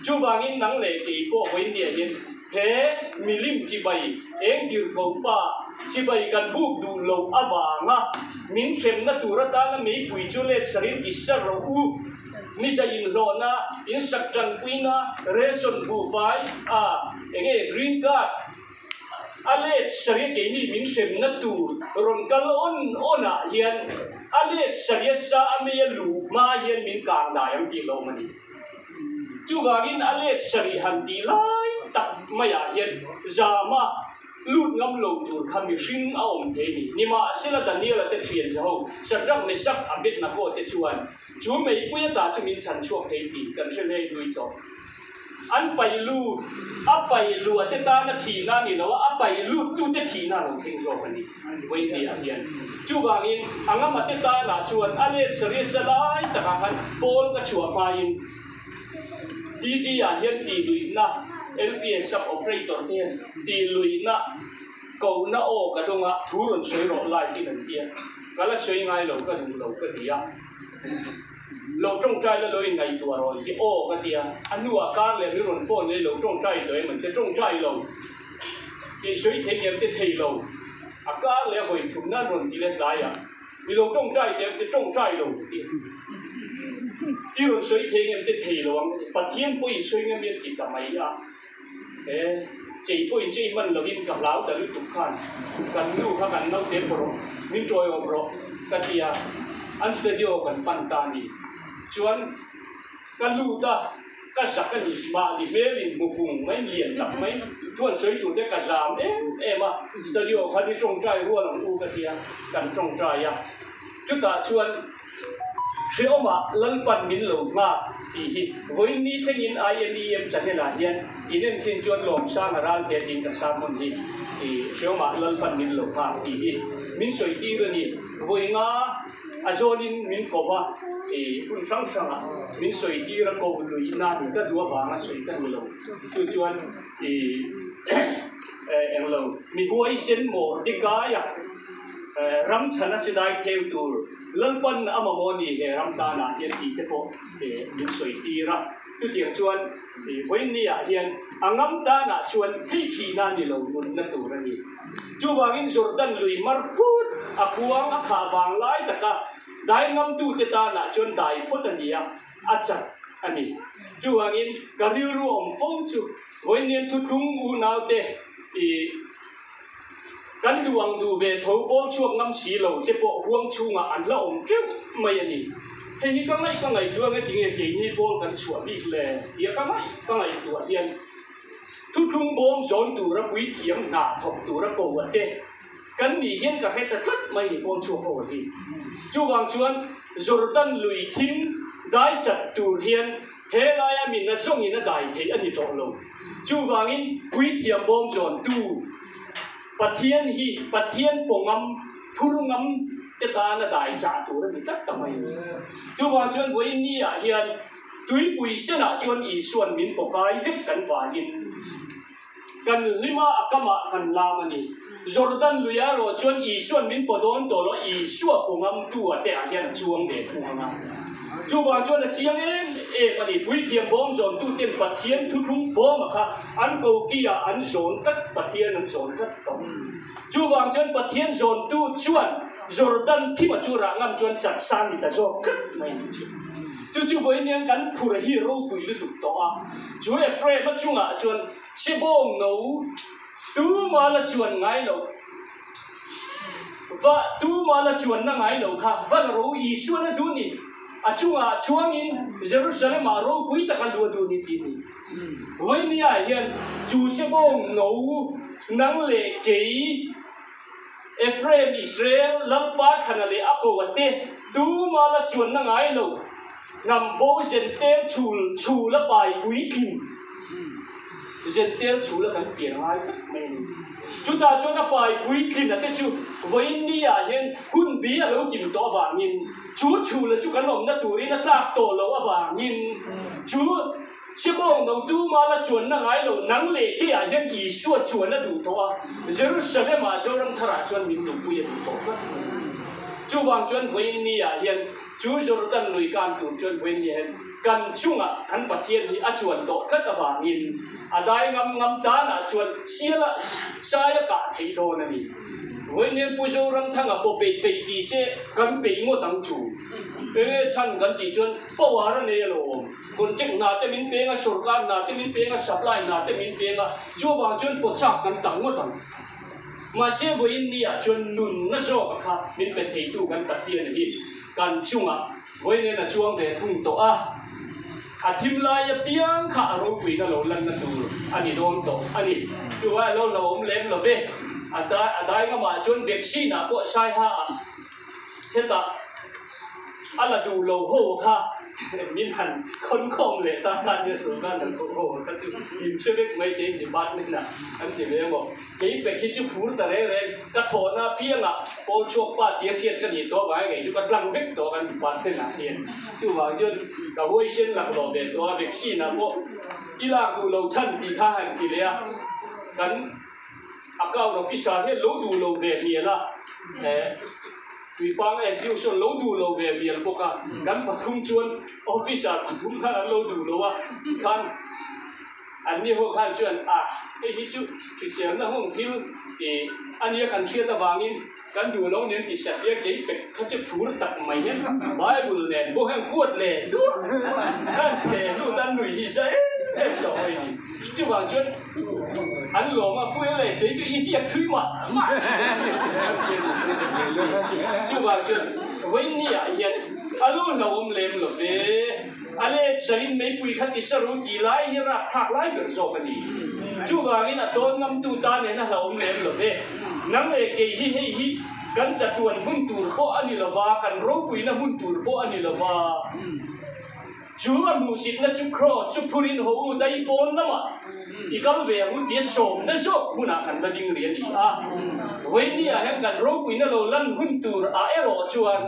Chuvangin nang leh kei pawh vawinia hian he milim chibai eng tirhko pa chibai kan buk duh lo avanga min hremna tur atana meipui chu let sarin ti sar rawh u. Nisa inhlawhna, insak tanpuina, ration buhfai a enge green card a let saria keini min hremna tur rawn kal awn awn ah hian a let saria sa a mei a luh hma hian min kang dai ang tih hlawm a ni. Chuvangin a let sarih han tih lai tak maiah hian zama Lut ngam lo tur kha mihring a awm thei ni. Nimahsela Daniela te thian che ho, Shadrach, Meshach, Abednego te chuan chu meipui ata chu min chhan chhuak thei tih kan hre hlei hlui tawh. An paih lut, a paih luh a te tana thihna a ni lo a, a paih lut tute thihna a lo thleng zawk a ni Vawinia hian. Chuvangin a ngama te tanah chuan a let sarisa lai takah khan pawl ka chhuah hmain, TV ah hian tihluihna LPS sub operator te hian tihluihna kohna aw ka dawng a, thu rawn sawi rawh live in an ti a, ka la sawi ngai lo ka duh lo ka ti a, lo tawngtai la lo in ngaihtuah rawh an ti aw ka ti a, a hnuah kar leh min rawn phone leh lo tawngtai tawh em an ti, tawngtai lo tih sawi thei em te thei lo, a kar leh a vawi thumna an rawn ti leh tlai ah. Mi lo tawngtai teh ang che, tawngtai lo ti a. I rawn sawi thei ngem te thei lo ang, Pathian pawhin sawi ngam hian ti ta mai a. E. Chei pawhin chei hman lovin ka hlau ta lutuk khan kan nu kha kan naute pawh rawh, min tawiawm rawh ka ti a, an studio kan pan ta a ni. Chuan ka lut a, ka zak a ni, mahni hmelin hmu hung mai lian tak mai thuan sawi tur te ka zam em em a, studio khan i tawngtai rual ang u ka ti a, kan tawngtai a, chutah chuan Hrehawmah Lalpan min lo nghak tih hi vawiin ni thlengin INEM channel-ah hian in en thin chuan Lawmsanga Ralte tiin ka sermon hi Hrehawmah Lalpan min lo nghak tih hi min sawi tir a ni. Vawi nga a zawnin min ko va, hun hrang hrangah min sawi tir a, ko luih na ni ka duh avanga sawi ka ni lo. Chu chuan englo mi huaisen Mordekaia ram chhana sidai theu tur Lalpan a mamawh ni he ram tanah hian tih te pawh min sawi tir a. Chutiang chuan vawiin ah hian a ngam tanah chuan theichhihna ni lo nunna tur a ni. Chuvangin Jordan lui mar phut a khuang a khah vang lai taka dai ngamtute tanah chuan dai phawt a ni a, a chat a ni. Chuvangin ka rilru awm fo chu vawiin hian thuthlung unaute ih Kan duh ang duh ve tho pawl chhuak ngam si lo te pawh huang chhungah an la awm teuh mai a ni. Hei hi ka ngaih ka ngaihtuah nge tinge keini pawl kan chhuah bik le tia ka ngaih ka ngaihtuah hian thuthlung bawm zawn tura puithiam hna thawk tura ko a te kan nih hian ka hre ta tlat mai ni pawl chhuak ho a hi. Chuvang chuan Jordan lui thim dai chat tur hian He laia min a zawngin a dai thei a ni tawh lo. Chuvangin puithiam bawm zawntu Pathian hi Pathian pawngam, phur ngam te tan a dai chah tur a ni tlat ta mai a ni. Chuvang chuan vawiin ni ah hian tuipui senah chuan Isuan min pawkai vek kan vangin kan hlim a, a kamah kan lam a ni. Jordan lui erawh chuan Isuan min paw dawn tawh lo, Isua paw ngamtu a te ah hian a chuang ve thung ang a. Chuvang chuan a chiang em em a ni, Puithiam bawm zawntu ten Pathian thuthlung bawm a kha an koki ah an zawn tlat, Pathian an zawn tlat tawh. Chuvang chuan Pathian zawntu chuan Jordan thima chu rah ngam chuan chat san ni ta zawk tlat mai a ni chu. Chu chu vawiin hian kan phur hi ropui lutuk tawh a, chu Ephraim-a chungah chuan Sebawng no tuma la chuan ngai lo va tuma la chuanna ngai lo kha va la ro Isuan a duh ni, a chungah chuangin Jerusalem-ah ropui taka lu a duh ni tih ni. Vawinia hian chu Sebawng no nang leh kei Ephraim, Israel, Lalpa Thana leh a ko a te, tuma la chuanna ngai lo, hnam bo Zentel chhul chhul a pai puitling. Zentel chhul a kan pian ngai tlat mai a ni. Chutah chuan a pai puitlin a te chu vawiin ni ah hian hun bi a lo kim tawh avangin chu chhul a chu kan awmna turin a tlak tawh loh avangin chu Sibawng no tuma la chuanna ngai lo, nang leh keiah hian Isua chuan a duh tawh a, Jerusalem-ah Zoramtharah chuan min duhpui a duh tawh tlat mai. Chuvang chuan vawiin ni-ah hian chu Jordan lui kan tur chuan vawiin ni hian kan chungah kan Pathian hi a chuan tawh tlat avangin a dai ngam ngam tanah chuan siala sai a kah theih dawn a ni. Vawiin hian Pu Zoramthanga pawh peih peih ti se kan peih ngawt ang chu. Enge chhan kan tih chuan power a nei alawm. Contract hna te min peng a, sorkar hna te min peng a, supply hna te min peng a, chuvang chuan pawchak kan tam ngawt ang. Mahse vawiin ni ah chuan nunna zawk a kha min pe theitu kan Pathian hi kan chungah vawiin hian a chuang ve thung tawh a, a thim lai apiang kha a ropuina lo lanna tur a ni dawn tawh a ni. Chuvai a lo hlauhawm lem lo ve, a dai ngamah chuan vaccine ah pawh saiha ah Hetah a la duh lo ho kha min han khawn khawm leh ta khan nia Sultan an koh ho kha chu in hre vek mai te in department ah an ti ve emaw. Kei pek hi chu phur ta reng reng ka thawhna apiangah pawl chhuak pa tia hriat ka nih tawh avang ngei chu ka tlang vek tawh kan department ah hian. Chuvang chuan ka huaisen laklawh ve tawh a, vaccine ah pawh i lak duh lo chhan tih kha han ti leh a kan Account officer hian lo duh lo ve hmial a, Tuipang SDO sawn lo duh lo ve hmial bawk a, kan pathum chuan officer pathum khan an lo duh lo a, tikhan anni ho khan chuan a hei hi chu hriselna hung thil ih a nia kan hriat avangin kan duh lo nen ti satliah kei pek kha chu phur tak mai hian Bible nen bawk hian kuat leh duah an theh lut a, nui hi za em. em tawh mai ni. Chuvang chuan an lawm a, Pu LSA chu i ziak thui mah mah thin a ni. Chuvang chuan vawiinniah hian a lo hlauhawm lem lo ve. A let sarin meipui kha ti sa ru tih lai hi rapthlak lai ber zawk a ni. Chuvangin a tawn ngamtu ta nen a hlauhawm lem lo ve. Nang leh kei hi hei hi kan chatuan hmun tur pawh a ni lo va, kan ropuina hmun tur pawh a ni lo va. Chu a hmuhsitna chu Kraws chu phurin haw u dai pawn lamah i kal ve ang u tia sawmna zawk hmunah kan la ding rih a ni a. Vawiinniah hian kan ropuina lo lan hun tur ah erawh chuan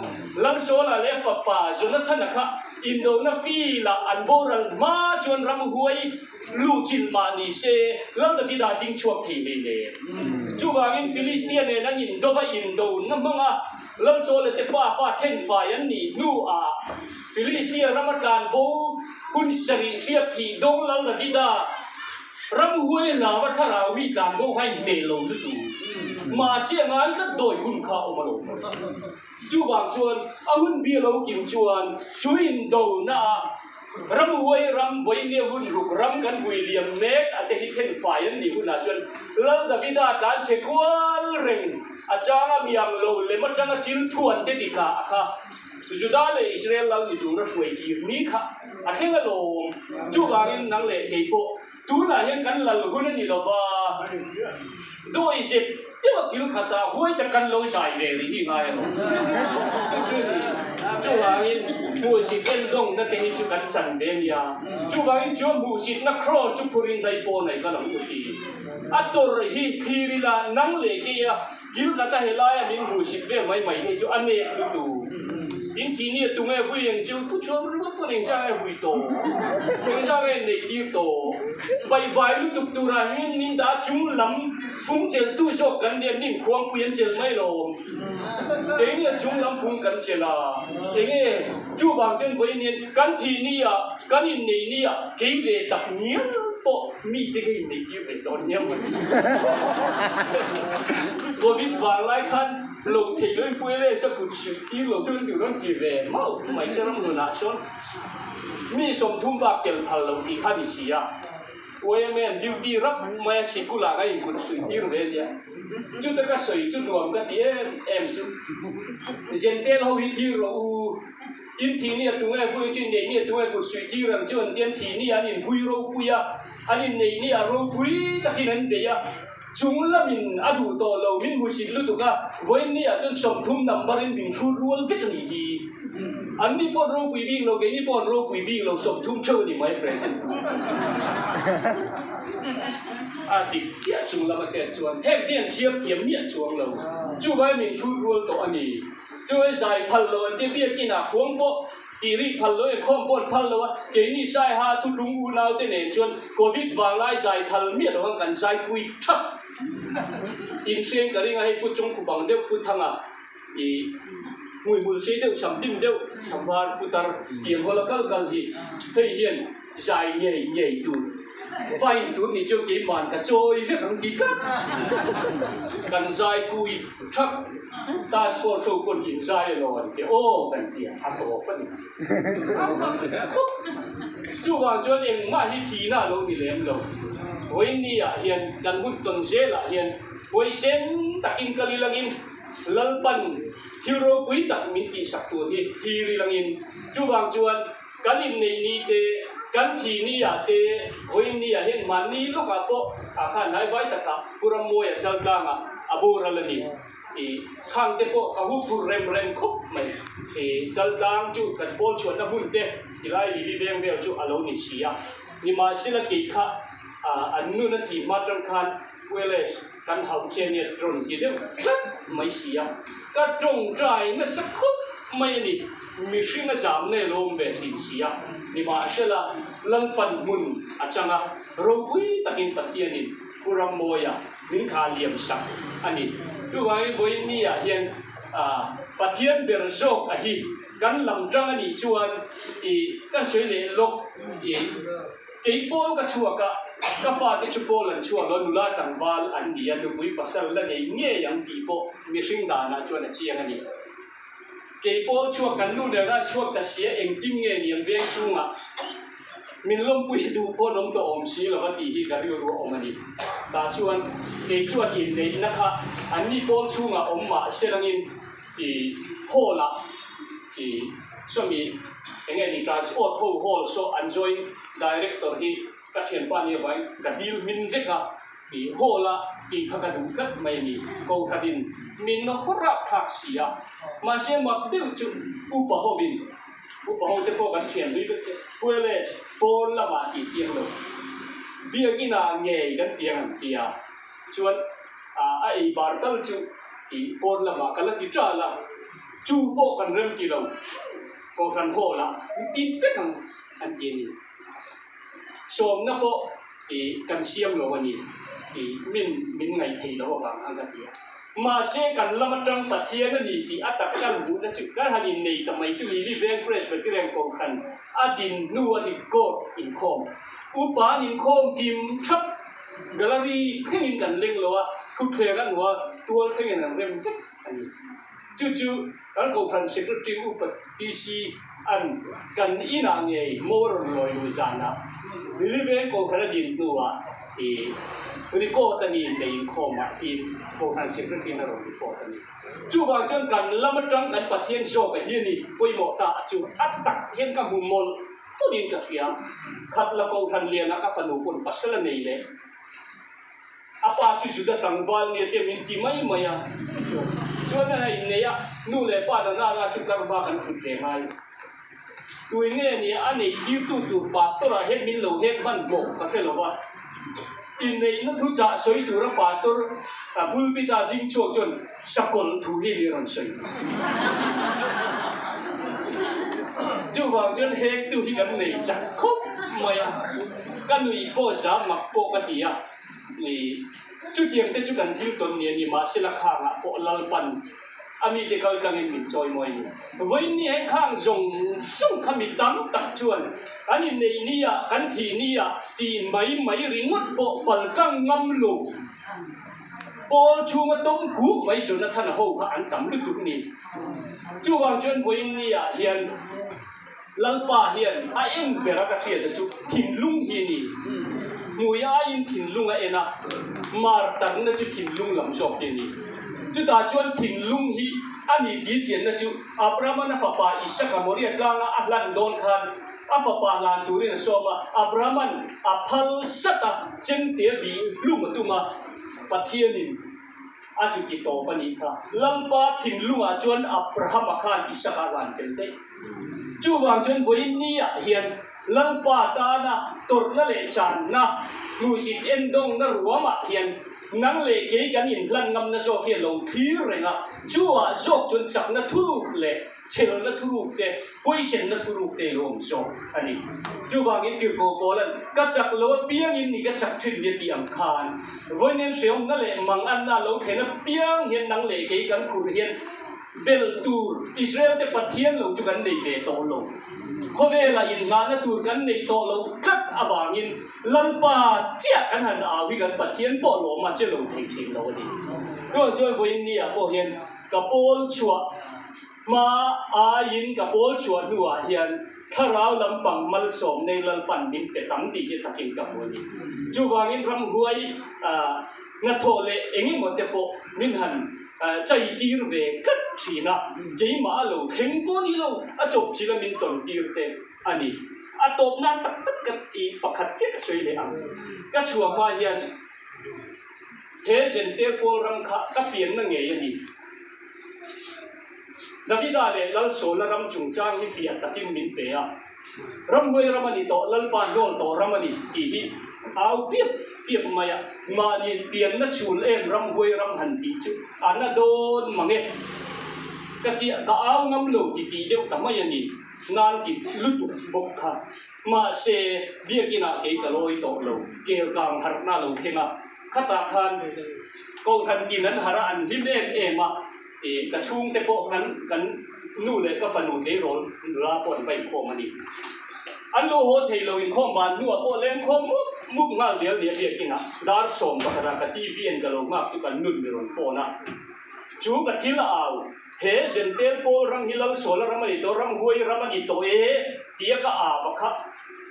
Lalsawla leh fapa Jonathana kha indona filah an boral hma chuan ramhuai luhchilh mah ni se Lal Davida ding chhuak thei hlei hle. Chuvangin Filistia nen an indova indona hmanga Lalsawla te pafa thenfai an nih hnuah Filistia rama tlanbo hun sarih hriat thih dawng Lal Davida ramhuai hlava thlarau mi tlanbo kha inhmeh lo lutuk. Mahse a ngai tlat dawi hun kha a awm a lo. Chuvang chuan a hun bi a lo kim chuan chu indona ah ramhuai ram vawinia hun ruk ram kan vui liam mek a te hi thenfai an nih hunah chuan Lal Davida tlanchhe kual reng a changa miang lo lem atanga chil thuan te ti tla a kha. Juda leh Israel lal ni tura hruai kir ni kha a thleng alawm. Chuvangin nang leh kei pawh tunah hian kan lal hun a ni lo va, dawi zep deuh a kil khat a, huai tak kan lo zai ve rih hi ngai alawm. Chu chu ni. Chuvangin hmuhsit endawngna te hi chu kan chan ve nia. Chuvangin chu a hmuhsitna kraws chu phurin dai pawn ai ka lo ti. A tawrh hi thlir ila nang leh kei a Kil khat a helaia min hmuhsit vel mai mai hi chu a nek lutu. In thih nia tunge vui eng chu thu chhuak ringawt pawn engzah nge vui tawh, engzah nge neih tir tawh. Paihvai lutuk turah hian min dah chung lam fung chelhtu zawk kan nia nim khuangpui an chelh mai lo. Keini a chung lam fung kan chelh a, enge chuvang chuan vawiin hian kan thih nia kan inneih nia kei ve tak ngial pawh mite ka inneih tir ve tawh nia mawni. Covid vang lai khan lo theih loin Pu Elias a kut suih tir lo chu an duh rawn ti ve mauh mai se ram hlunah sawn mi 30 bak tel phal lo tih kha ni si a. YMA duty rap mai a sikul ah ka inkut suih tir ve nia. Chuta ka sawi chu nuam ka ti em em chu. Zentel ho hi thlir rawh u. In thih nia tunge vui chu inneih nia tunge kut suih tir ang chu an ti an thih nia an invui ropui a, an inneih nia ropui takin an bei a. Chung lamin a duh tawh lo min hmusit lutuk a, vawiin nia chuan 30 number in min hrut rual vek a nih hi. An ni pawh an ropui bik lo, keini pawh an ropui bik lo, 30 theuh a ni mai President. A dik chiah chung lama chet chuan heng te an chhiar thiam miah chuang lo, chuvai min hrut rual tawh a ni. Chuvai zai phal lo an ti biakin ah khuang pawh tih rih phal lo inkhawm pawh an phal lo a, keini Saiha thutlung unau te nen chuan Covid vanglai zai phal miah lo ang kan zai pui thap. Inhriain ka ring a, hei Pu Chungkhu bang deuh Pu Thanga i hmuihmul sei deuh sam hlim deuh sam var putar tiang hawla kal kal hi hei hian zai ngei ngei tur fine tur nih chuan keimahn ka chawi vek ang ti tlat. Kan zai pui thap task force ho pawn in zai elaw an ti aw kan ti a, a tawp a ni. Chuvang chuan engmah hi thihna a lo ni lem lo. Vawiinni ah hian kan hun tawn zelah hian huaisen takin kal ilangin Lalpan thil ropui tak min tihsak tur hi thlir ilangin chuvang chuan kan inneih ni te, kan thih ni ah te, vawiinni ah hian mahni lawkah pawh ah khan hnaivai takah Pu Rammawi-a chaltlangah a boral a ni. I khang te pawh ka hu phur rem rem khawp mai. I chaltlang chu kan pawl chhuahna hmun te tilai lili veng vel chu a lo ni si a. Nimahsela kei kha an nun a thih hma tang khan Wales kan hauh che nia rawn ti deuh tlat mai si a. Ka tawngtai nasa khawp mai a ni. Mihring a zam nge lo awm ve thin si a. Nimahsela Lalpan hmun a chang a, ropui takin Pathianin Pu Rammawia min thla liam sak a ni. Chuvangin vawiin ni ah hian Pathian ber zawk a hi kan lam tang a nih chuan i kan sawi leh lawk i kei pawl ka chhuak a, ka fate chu pawl an chhuak lo, nula tlangval an ni a, nupui pasal la nei ngei ang tih pawh mihring danah chuan a chiang a ni. Kei pawl chhuak kan nu nen a chhuak ta sia engtin nge ni an veng chhungah. Min lawmpui duh pawh an awm tawh awm si lova tih hi ka rilru a awm a ni. Tah chuan kei chuan inneihna kha anni pawl chhungah awm mah se langin i hall ah i sawmi enge ni transport ho hall saw an joint director hi ka thianpa nia vangin ka dil hmin vek a i hall a tih kha ka duh tlat mai a ni. Kohhranin min hawrap thlak si a, mahse mak deuh chu upa hovin Upa ho te pawh kan thian hlui vek te Pueles pawn lamah tih tiang lo biakinn ah ngei kan tiang an ti a, chuan a ei bar tal chu tih pawn lamah ka la ti ṭal a, chu pawh kan rem ti lo Kohhran hall ah ti vek ang an ti a ni. Sawmna pawh kan siam lo a ni tih min min ngaih theih loh avang khan ka ti a. Mahse kan lam atang Pathian a ni tih a tak kan hmuhna chu kan han innei ta mai chu Lily Veng Presbyterian Kohhran a din hnu a ni court inkhawm upa an inkhawm kim thap gallery thlengin kan leng lo a, thutthleng a hnuah tual thlengin an rem vek a ni. Chu chu kan Kohhran Secretary Upa TC an kan inah ngei maw rawn lawi lui zanah Liliveng Kohhran a din hnuah i record a ni nei inkhawmah tiin Kohhran Secretary in a rawn report a ni. Chuvang chuan kan lam atang kan Pathian zawk a hi a ni pawimawh ta chu a tak hian ka hmu mawlh mawlhin ka hria. Khatla Kohhran lianah ka fanu pawn pasal a nei leh. A pa chu Juda tlangval nia te min ti mai mai a, chuan a inneih a, nu leh pa na nana chu tlarhma kan thut ve ngai. Tui nge nia a neih tirtu tur pastor ah hian min lo hek hman bawk ka hre lo va. Inneihna thu chah sawi tura pastor pulpit a ding chhuak chuan sakawlh thu hi mi rawn sawi. Chuvang chuan hektu hi kan nei chak khawp mai a, ka nuih pawh zam mak pawh ka ti a. Ni, chutiang te chu kan thil tawn ni a ni, mahsela khangah pawh Lalpan a mite kal tlangin min chawi mawi ni. Vawiin ni he khang zawng zawng kha mi tam tak chuan kan inneih ni ah, kan thih ni ah tih mai mai ringawt pawh pal tlang ngam lo. Pawl chhunga tawm kuk mai Jonathan ho kha an tam lutuk ni. Chuvang chuan vawiin ni ah hian Lalpa hian a en ber a ka hriat a chu thinlung hi a ni. Hmui aiin thinlung a en a, mar tarna chu thinlung lam zawk hi a ni. Chutah chuan thinlung hi a ni tih chianna chu Abraham-an a fapa Isaka Moria tlanga a hlan dawn khan a fapa hlan turin a sawm a, Abraham-an a phal sat a, chemte vih hlum a tum a, Pathianin A chu ti tawp a nih kha. Lalpa thinlungah chuan Abrahama khan Isaka a hlan fel daih. Chuvang chuan vawiin niah hian Lalpa tana tawrhna leh channa, hmuhsit endawngna ruamah hian nang leh kei kan inhlan ngamna zawk hi a lo thlir reng a, chuah zawk chuan chakna thuruk leh Chhelna thuruk te, huaisenna thuruk te lo awm zawk a ni. Chuvangin Tirhkoh Paula'n, Ka chak lo apiangin ni ka chak thin nia tih ang khan, vawiin hreawmna leh manganna lo thlen apiang hian nang leh kei kan khurh hian bel tur Israel te Pathian lo chu kan nei ve tawh lo. Khawvela inngahna tur kan neih tawh loh tlat avangin Lalpa chiah kan han au hi kan Pathian pawh lawm a che lo thei thin lo a ni. Chuvang chuan vawiin ni-ah pawh hian ka pawl chhuah Hma aiin ka pawl chhuah hnuah hian thlarau lampang malsawm nei Lalpan min pe tam tih hi takin ka hmu a ni. Chuvangin ramhuai hnathawh leh eng emaw te pawh min han chai tir ve tlat thin a, keimah a lo thleng pawh ni lo, a chawp chila min tawn tir te a ni. A tawp nan tak tak ka tih pakhat chiah ka sawi leh ang. Ka chhuah hma hian he Zenter pawl ram kha ka pianna ngei a ni. Davida leh Lalsawla ram chungchang hi fiah takin min pe a, Ramhuai ram a ni tawh, Lalpa hnawl tawh ram a ni tih hi au piap piap mai a, mahni pianna chhul em Ramhuai ram han tih chu a na dawn mang e. Ka tia ka au ngam lo ti tih deuh ta mai a ni, nan ti lutuk bawk kha. Mahse, biakinah kei ka lawi tawh lo, kel kang harhna lo thleng a, khatah khan Kohhran tin an harh a, an hlim em em a, ih ka chhungte pawh kan kan nu leh ka fanu tleirawl nula pawh an va inkhawm a ni. An lo haw thei lo inkhawm van hnuah pawh lengkhawm mup mup nghal zel nia biakinah dar 11 ah ka TV en ka lo nghak chu kan nun mi rawn phone a, chu ka thil a au. He Zentel pawl ram hi Lalsuala ram a ni tawh, Ramhuai ram a ni tawh e tia ka ava kha.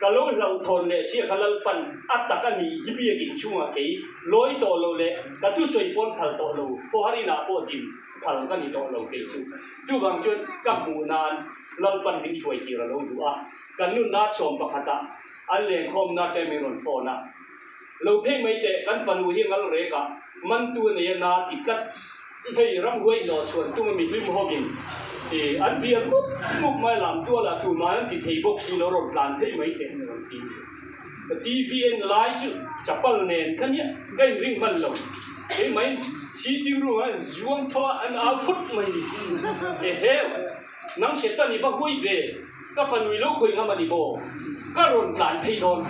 Ka lo hlauhthawn leh sia kha Lalpan a tak a nih hi biakin chhungah kei lawi tawh lo leh ka thusawi pawn phal tawh lo, khawhar inah pawh din phal ka ni tawh lo kei chu. Chuvang chuan ka hmuh nan Lalpan min hruai tir a lo duh a, kan nunna 11 ah an lenkhawmna te min rawn phone a. Lo phei mai teh, kan fanu hi ngal rek ah mantu a nei a na ti tlat. Hei ramhuai hnawh chhuan tum a mi hlim hovin i an bial mup mup mai lam tual ah tumah an ti thei bawk si lo rawn tlan phei mai teh ni rawn ti. Ka TV en lai chu chapal nen kha nia ka inring hman lo. Kei mai sitting room ah an zuang tho a an au phut mai ni. Eheu! Nang Satan i va huai ve, ka fanu i lo khawih ngam a ni maw? Ka rawn tlan phei dawn.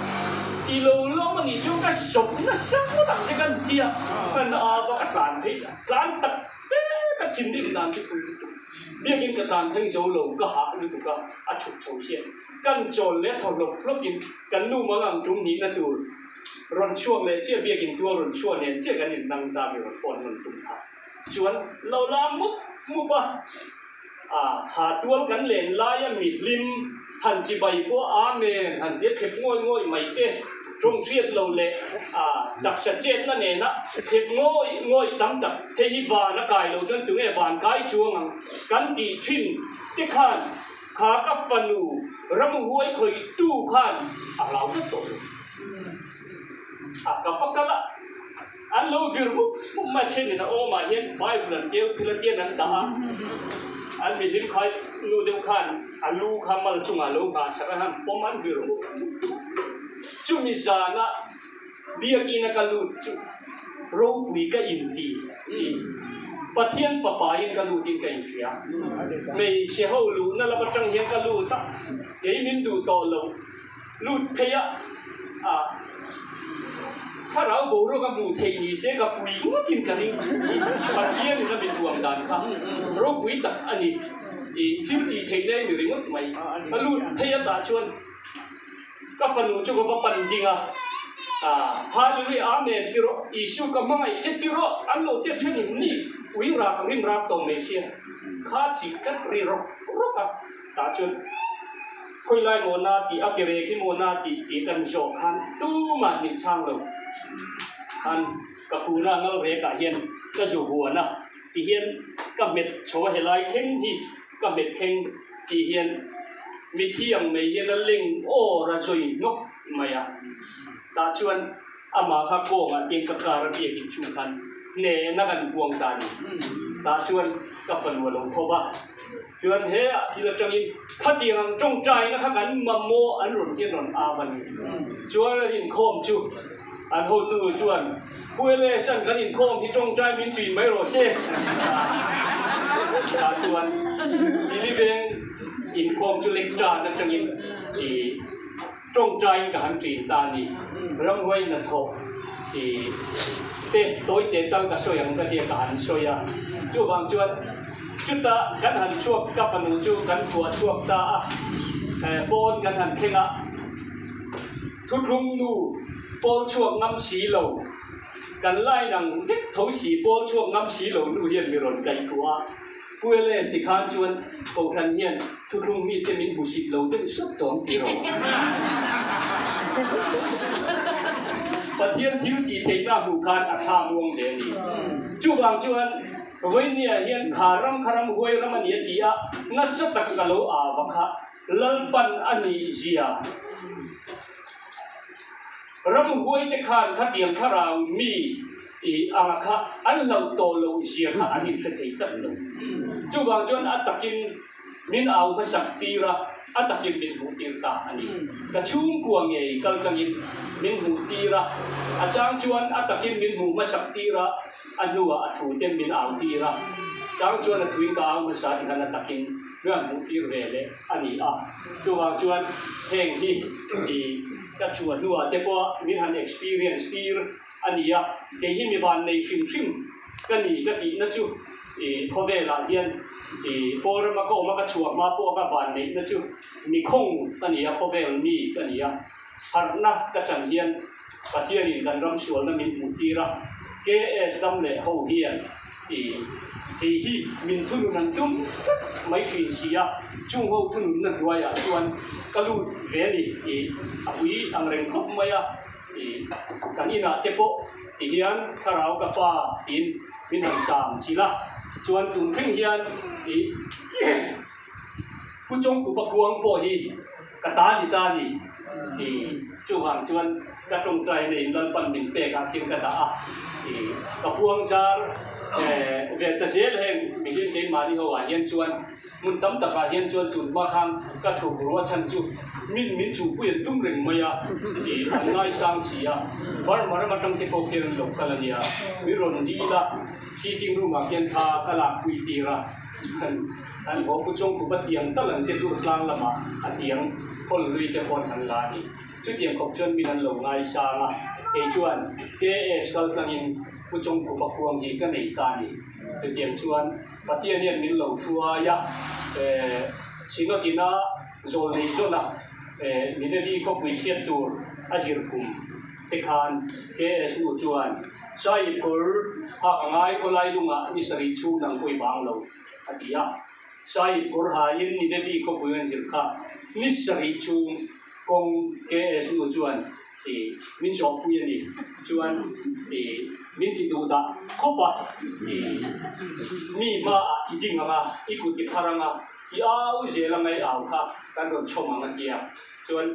I lo lawm a nih chu ka sawp nasa ngawt ang che kan ti a, kan ava ka tlan phei ta. Tlan tak te ka thinrim dan chu pui lutuk. Biakin ka tlan thleng zo lo, ka hah lutuk a, a chhuk chho hriat. Kan chawl leh thaw hlawp hlawpin kan nu mang ang tum nihna tur rawn chhuak leh chiah biakin tual rawn chhuah nen chiah kan innang ta mi rawn phone nawn tum kha chuan lo la mup mup a. A tha tual kan len laia mi hlim han chibai pawh Amen han tia thlep ngawih ngawih mai te, tawng hriat lo leh a taksa chetna nena thlep ngawih ngawih tam tak hei hi van a kai lo chuan tunge van kai chuang ang kan tih thin te khan kha ka fanu ramhuai khawih tu khan a hlau tlat tawh lo. A ka va kal a. An lo vir mup mup mai thenin a awmah hian Bible an keu thil a tian an dah a, an mihlim khai nu deuh khan a lu kha mal chungah lo nghah sak a, han pawm an vir mup mup. Chumi zana biakina ka lut chu ropui ka inti Pathian fapain ka lutin ka inhria. Hmeichhe ho luhna lam atang hian ka lut a, kei min duh tawh lo. Lut phei a, a thlarau boruak a hmuh theih ni se ka pui ngawtin ka ring i Pathian in a mi tuam dan kha ropui tak a ni i thil tih theih na i ni ringawt mai. Ka lut phei a tah chuan ka fanu chu ka va pan ding a, a Hallelujah Amen ti rawh Isu ka hmangaih che ti rawh an lo tia then in ni ui rak ang in rak tawh mai sia kha chik tlat ri rawk rawk a. Tah chuan khawilai maw na tih a ke rek hi maw na tih tih kan zawh khan tumah min chhang lo khan ka kuna ngal rekah hian ka zu huan a ti hian ka hmet chho a helai thleng hi ka hmet thleng tih hian mithi ang mai hian a leng awr a zawi hnawk mai a tah chuan amah kha kawngah te ka car a biak inchhung khan hnehna kan puang ta a ni tah chuan ka fanu a lo tho va. Chuan he ah thil atangin khatiang ang tawngtaina kha kan mamawh an rawn ti an rawn av a ni. Chuan an inkhawm chu an hotu chuan Pu LS an kan inkhawm hi tawngtai min ṭin mai rawh se tah chuan Billy Veng inkhawm chu lectern atangin i tawngtaiin ka han ṭin ta a ni. Ramhuai hnathawh i te tawi te tal ka sawi ang ka tia ka han sawi a. Chuvang chuan Chutah kan han chhuak, ka fanu chu kan kuah chhuak ta a, pawn kan han thleng a, thuthlung nu pawl chhuak ngam si lo, kan line ang vek tho si pawl chhuak ngam si lo nu hian mi rawn kaih kuah a, Pu LS ti khan chuan Kohhran hian thuthlung mite min hmusit lo deuh sawt tawh ang ti rawh. Pathian thil tih theihna hmuh khan a thla muang hle a ni. Chuvang chuan. Vawinia hian kha ram kha ram huai ram a ni a ti a, nasa tak ka lo ava kha Lalpan a nih zia. Ram huai te khan khatiang thlarau mi i anga kha an hlauh tawh loh zia kha an inhre thei tlat lo. Chuvang chuan a takin min au hmasak tir a, a takin min hmuh tir ta a ni. Ka chhungkua ngei kal tlangin min hmuh tir a, a chang chuan a takin min hmuh hmasak tir a, A hnuah a thu te min au tir a, chang chuan a thuin ka au hmasa ti khan a takin hnuai hmuh tir ve leh a ni a. Chuvang chuan heng hi i ka chhuah hnuah te pawh min han experience tir a ni a, kei hi mi van nei hrim hrim ka ni ka tihna chu i khawvelah hian i Pawlrama ka awm a ka chhuah hma pawh ka van neihna chu mi khawng ka ni a, khawvel mi ka ni a. Harhna ka chan hian Pathianin kan ram sualna min hmuh tir a, KS dam leh ho hian Kei hi min thunun an tum tlat mai thin si a, chung ho thununna hnuaiah chuan ka lut ve a ni tih a pui ang reng khawp mai a. Kan inah te pawh ti hian thlarau ka pa tiin min han cham chilh a, chuan tun thleng hian Pu Chawngkhupa khuang pawh hi ka ta ni ta ni chuvang chuan ka tawngtai na in Lalpan min pek ah khian ka dah a, ka puang zar ve ta zel heng mihring keimahni ho ah hian chuan hmun tam tak ah hian chuan tun hma khan ka thuk rua chhan chu min min chhungpui an tum reng mai a, an ngaisang si a, Burma ram atang te pawh khian an lo kal a nia, min rawn dil a, sitting room ah khian thla ka lak pui tir a. An haw pu chung khup a tiang tal an ti dur tlang lamah a tiang hawl lui te pawn an la a ni. Chutiang khawp chuan min an lo ngaisang a, kei chuan KS kal tlangin pu chung khup a khuang hi ka nei ta a ni. Chutiang chuan Pathian hian min lo hruai a, Synod ina zawl nei zawn a, Ninevi khawpui chhiat tur a zir kum te khan KS nu chuan Sai kawr hak a ngai khawlai lungah ni sarih chhung dang pawh i bang lo, a ti a. Sai kawr hain Ninevi khawpui an zir kha ni sarih chhung kawng KS nu chuan i min zawhpui a ni. Chuan i min ti duh dah khawp a, i mi hmaah i ding ang a, i kut i phar ang a, i au zel ang a i au kha kan rawn chhawm ang a ti a. Chuan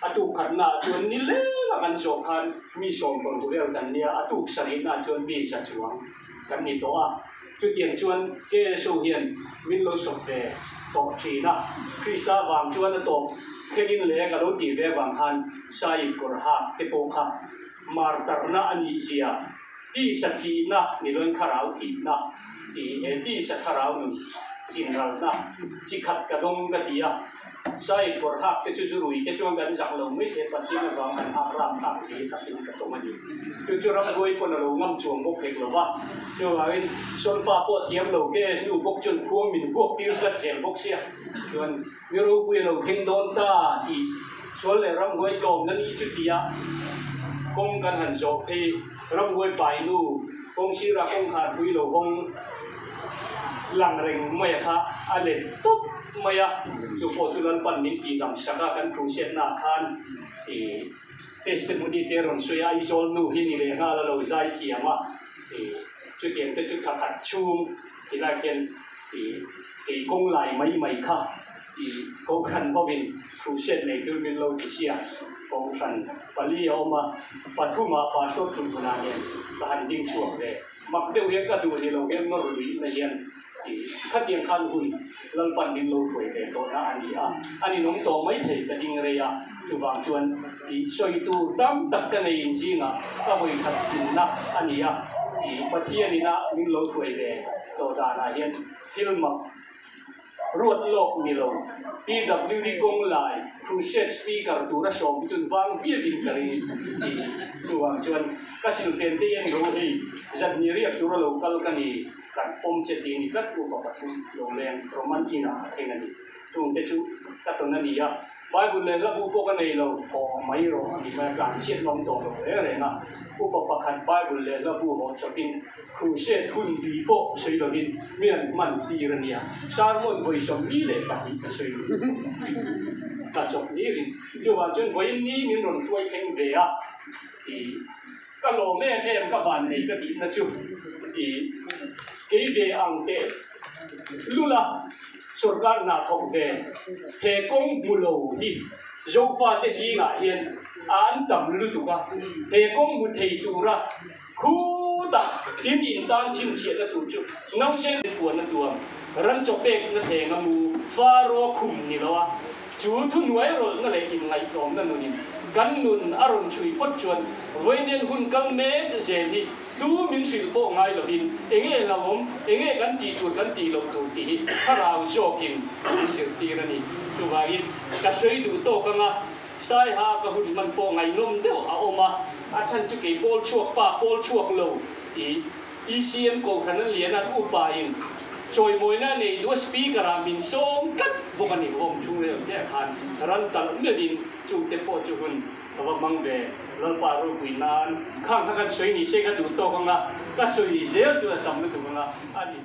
a tuk khatnaah chuan ni leng a kan zawh khan mi sawm pawh vel kan nia, a tuk sarihnaah chuan mi za chuang kan ni tawh a. Chutiang chuan KSO hian min lo sawp ve tawh thin a, Krista vang chuan a tawp thlengin leh ka lo tih ve vang khan Sahib kawr hak te pawh kha martarna a nih zia, tisa thihna ni loin thlarau thihna tih he tisa thlarau nun chinralna chi khat ka dawng ka ti a. Sai phawrh hak te chu zu rui te chuan kan zak lo mai thei Pathian avang han hak rap hak thei takin ka tawng a ni. Chu chu ramhuai pawn a lo ngam chuang bawk hek lo va, chuvangin Solfa pawh thiam lo ke hnu bawk chuan khuang min vuak tir tlat zel bawk sia chuan mi ropui a lo thleng dawn ta tih sual leh ramhuai tlawmna ni chu tia kawng kan han zawh phei ramhuai painu kawng sirah kawngkhar pui lo hawng lang reng mai a kha a let tawp mai a, chu pawh chu Lalpan min tihdam sak a, kan crusade-naah khan ih testimony te rawn sawi a, Aizawl nu hi ni leh nghal a lo zai thiam a, ih chutiang te chu thla khat chhung tilai khian ih kei kawng lai mai mai kha ih Kohhran hovin crusade nei tur min lo ti sia, Kohhran pali a awm a, pathumah Pastor Thunhmunah nen ka han ding chhuak ve. Mak deuh hian ka duh ni lo hian nawr luihna hian ih khatiang khan hun Lalpan min lo hruai ve tawhna a ni a, a ninawm tawh mai thei ka ding rei a, chuvang chuan ih sawi tur tam tak ka nei in zingah ka vawi khat tlinna a ni a, ih Pathian ina min lo hruai ve tawh danah hian thil mak Ruat lawk ni lo, PWD kawng lai crusade speaker tura sawm hi chuan vang viauin ka ring tih chuvang chuan ka silfen te hian ro hei zat ni riak tura lo kal ka ni kan pawm che tih ni tlat upa pathum lo leng Roman inah a thleng a ni. Chungte chu ka tawn a ni a, Bible leh hla bu pawh ka nei lo, haw mai rawh a ni mai a, tlan chhiat ngam tawh lo reng reng a, upa pakhat Bible leh hla bu haw chawpin Crusade hun bi pawh sawi lovin mi an hman tir a nia, sermon vawi 42 ka sawi ta chawp nirin chuvang chuan vawiin ni min rawn hruai thleng ve a, ih ka lawm em em ka van nei ka tihna chu ih kei ve ang teh lula sorkar hna thawk ve he kawng hmu lo hi Zofate zingah hian a an tam lutuk a, he kawng hmu thei tura Khutah tin in tan chhinchhiahna tur chu nausen puanna tuam, ran chaw pekna thleng a mu Faro khum ni lo a, chu thuhnuai rawlhna leh inngaihtlawmna nunin kan nun a rawn chhui phawt chuan vawiin hun kal mek zel hi tu min hrilh pawh ngai lovin enge hlauhawm, enge kan tih tur kan tih loh tur tih hi thlarau zawkin min zirtir a ni. Chuvangin ka sawi duh tawk anga Saiha ka hun hman pawh ngaihnawm deuh a awm a, a chhan chu kei pawl chhuak pa pawl chhuak lo i ECM Kohhran an lian an upa in Chawimawina nei duh a speaker ah min sawm tlat bawk a ni. Home chhung rel te ah khan ran talh meuhin chungte pawh chu hun ka va hmang ve. Lalpa ropui nan khang kha kan sawi ni se ka duh tawk anga ka sawi zel chu a tam lutuk anga a ni.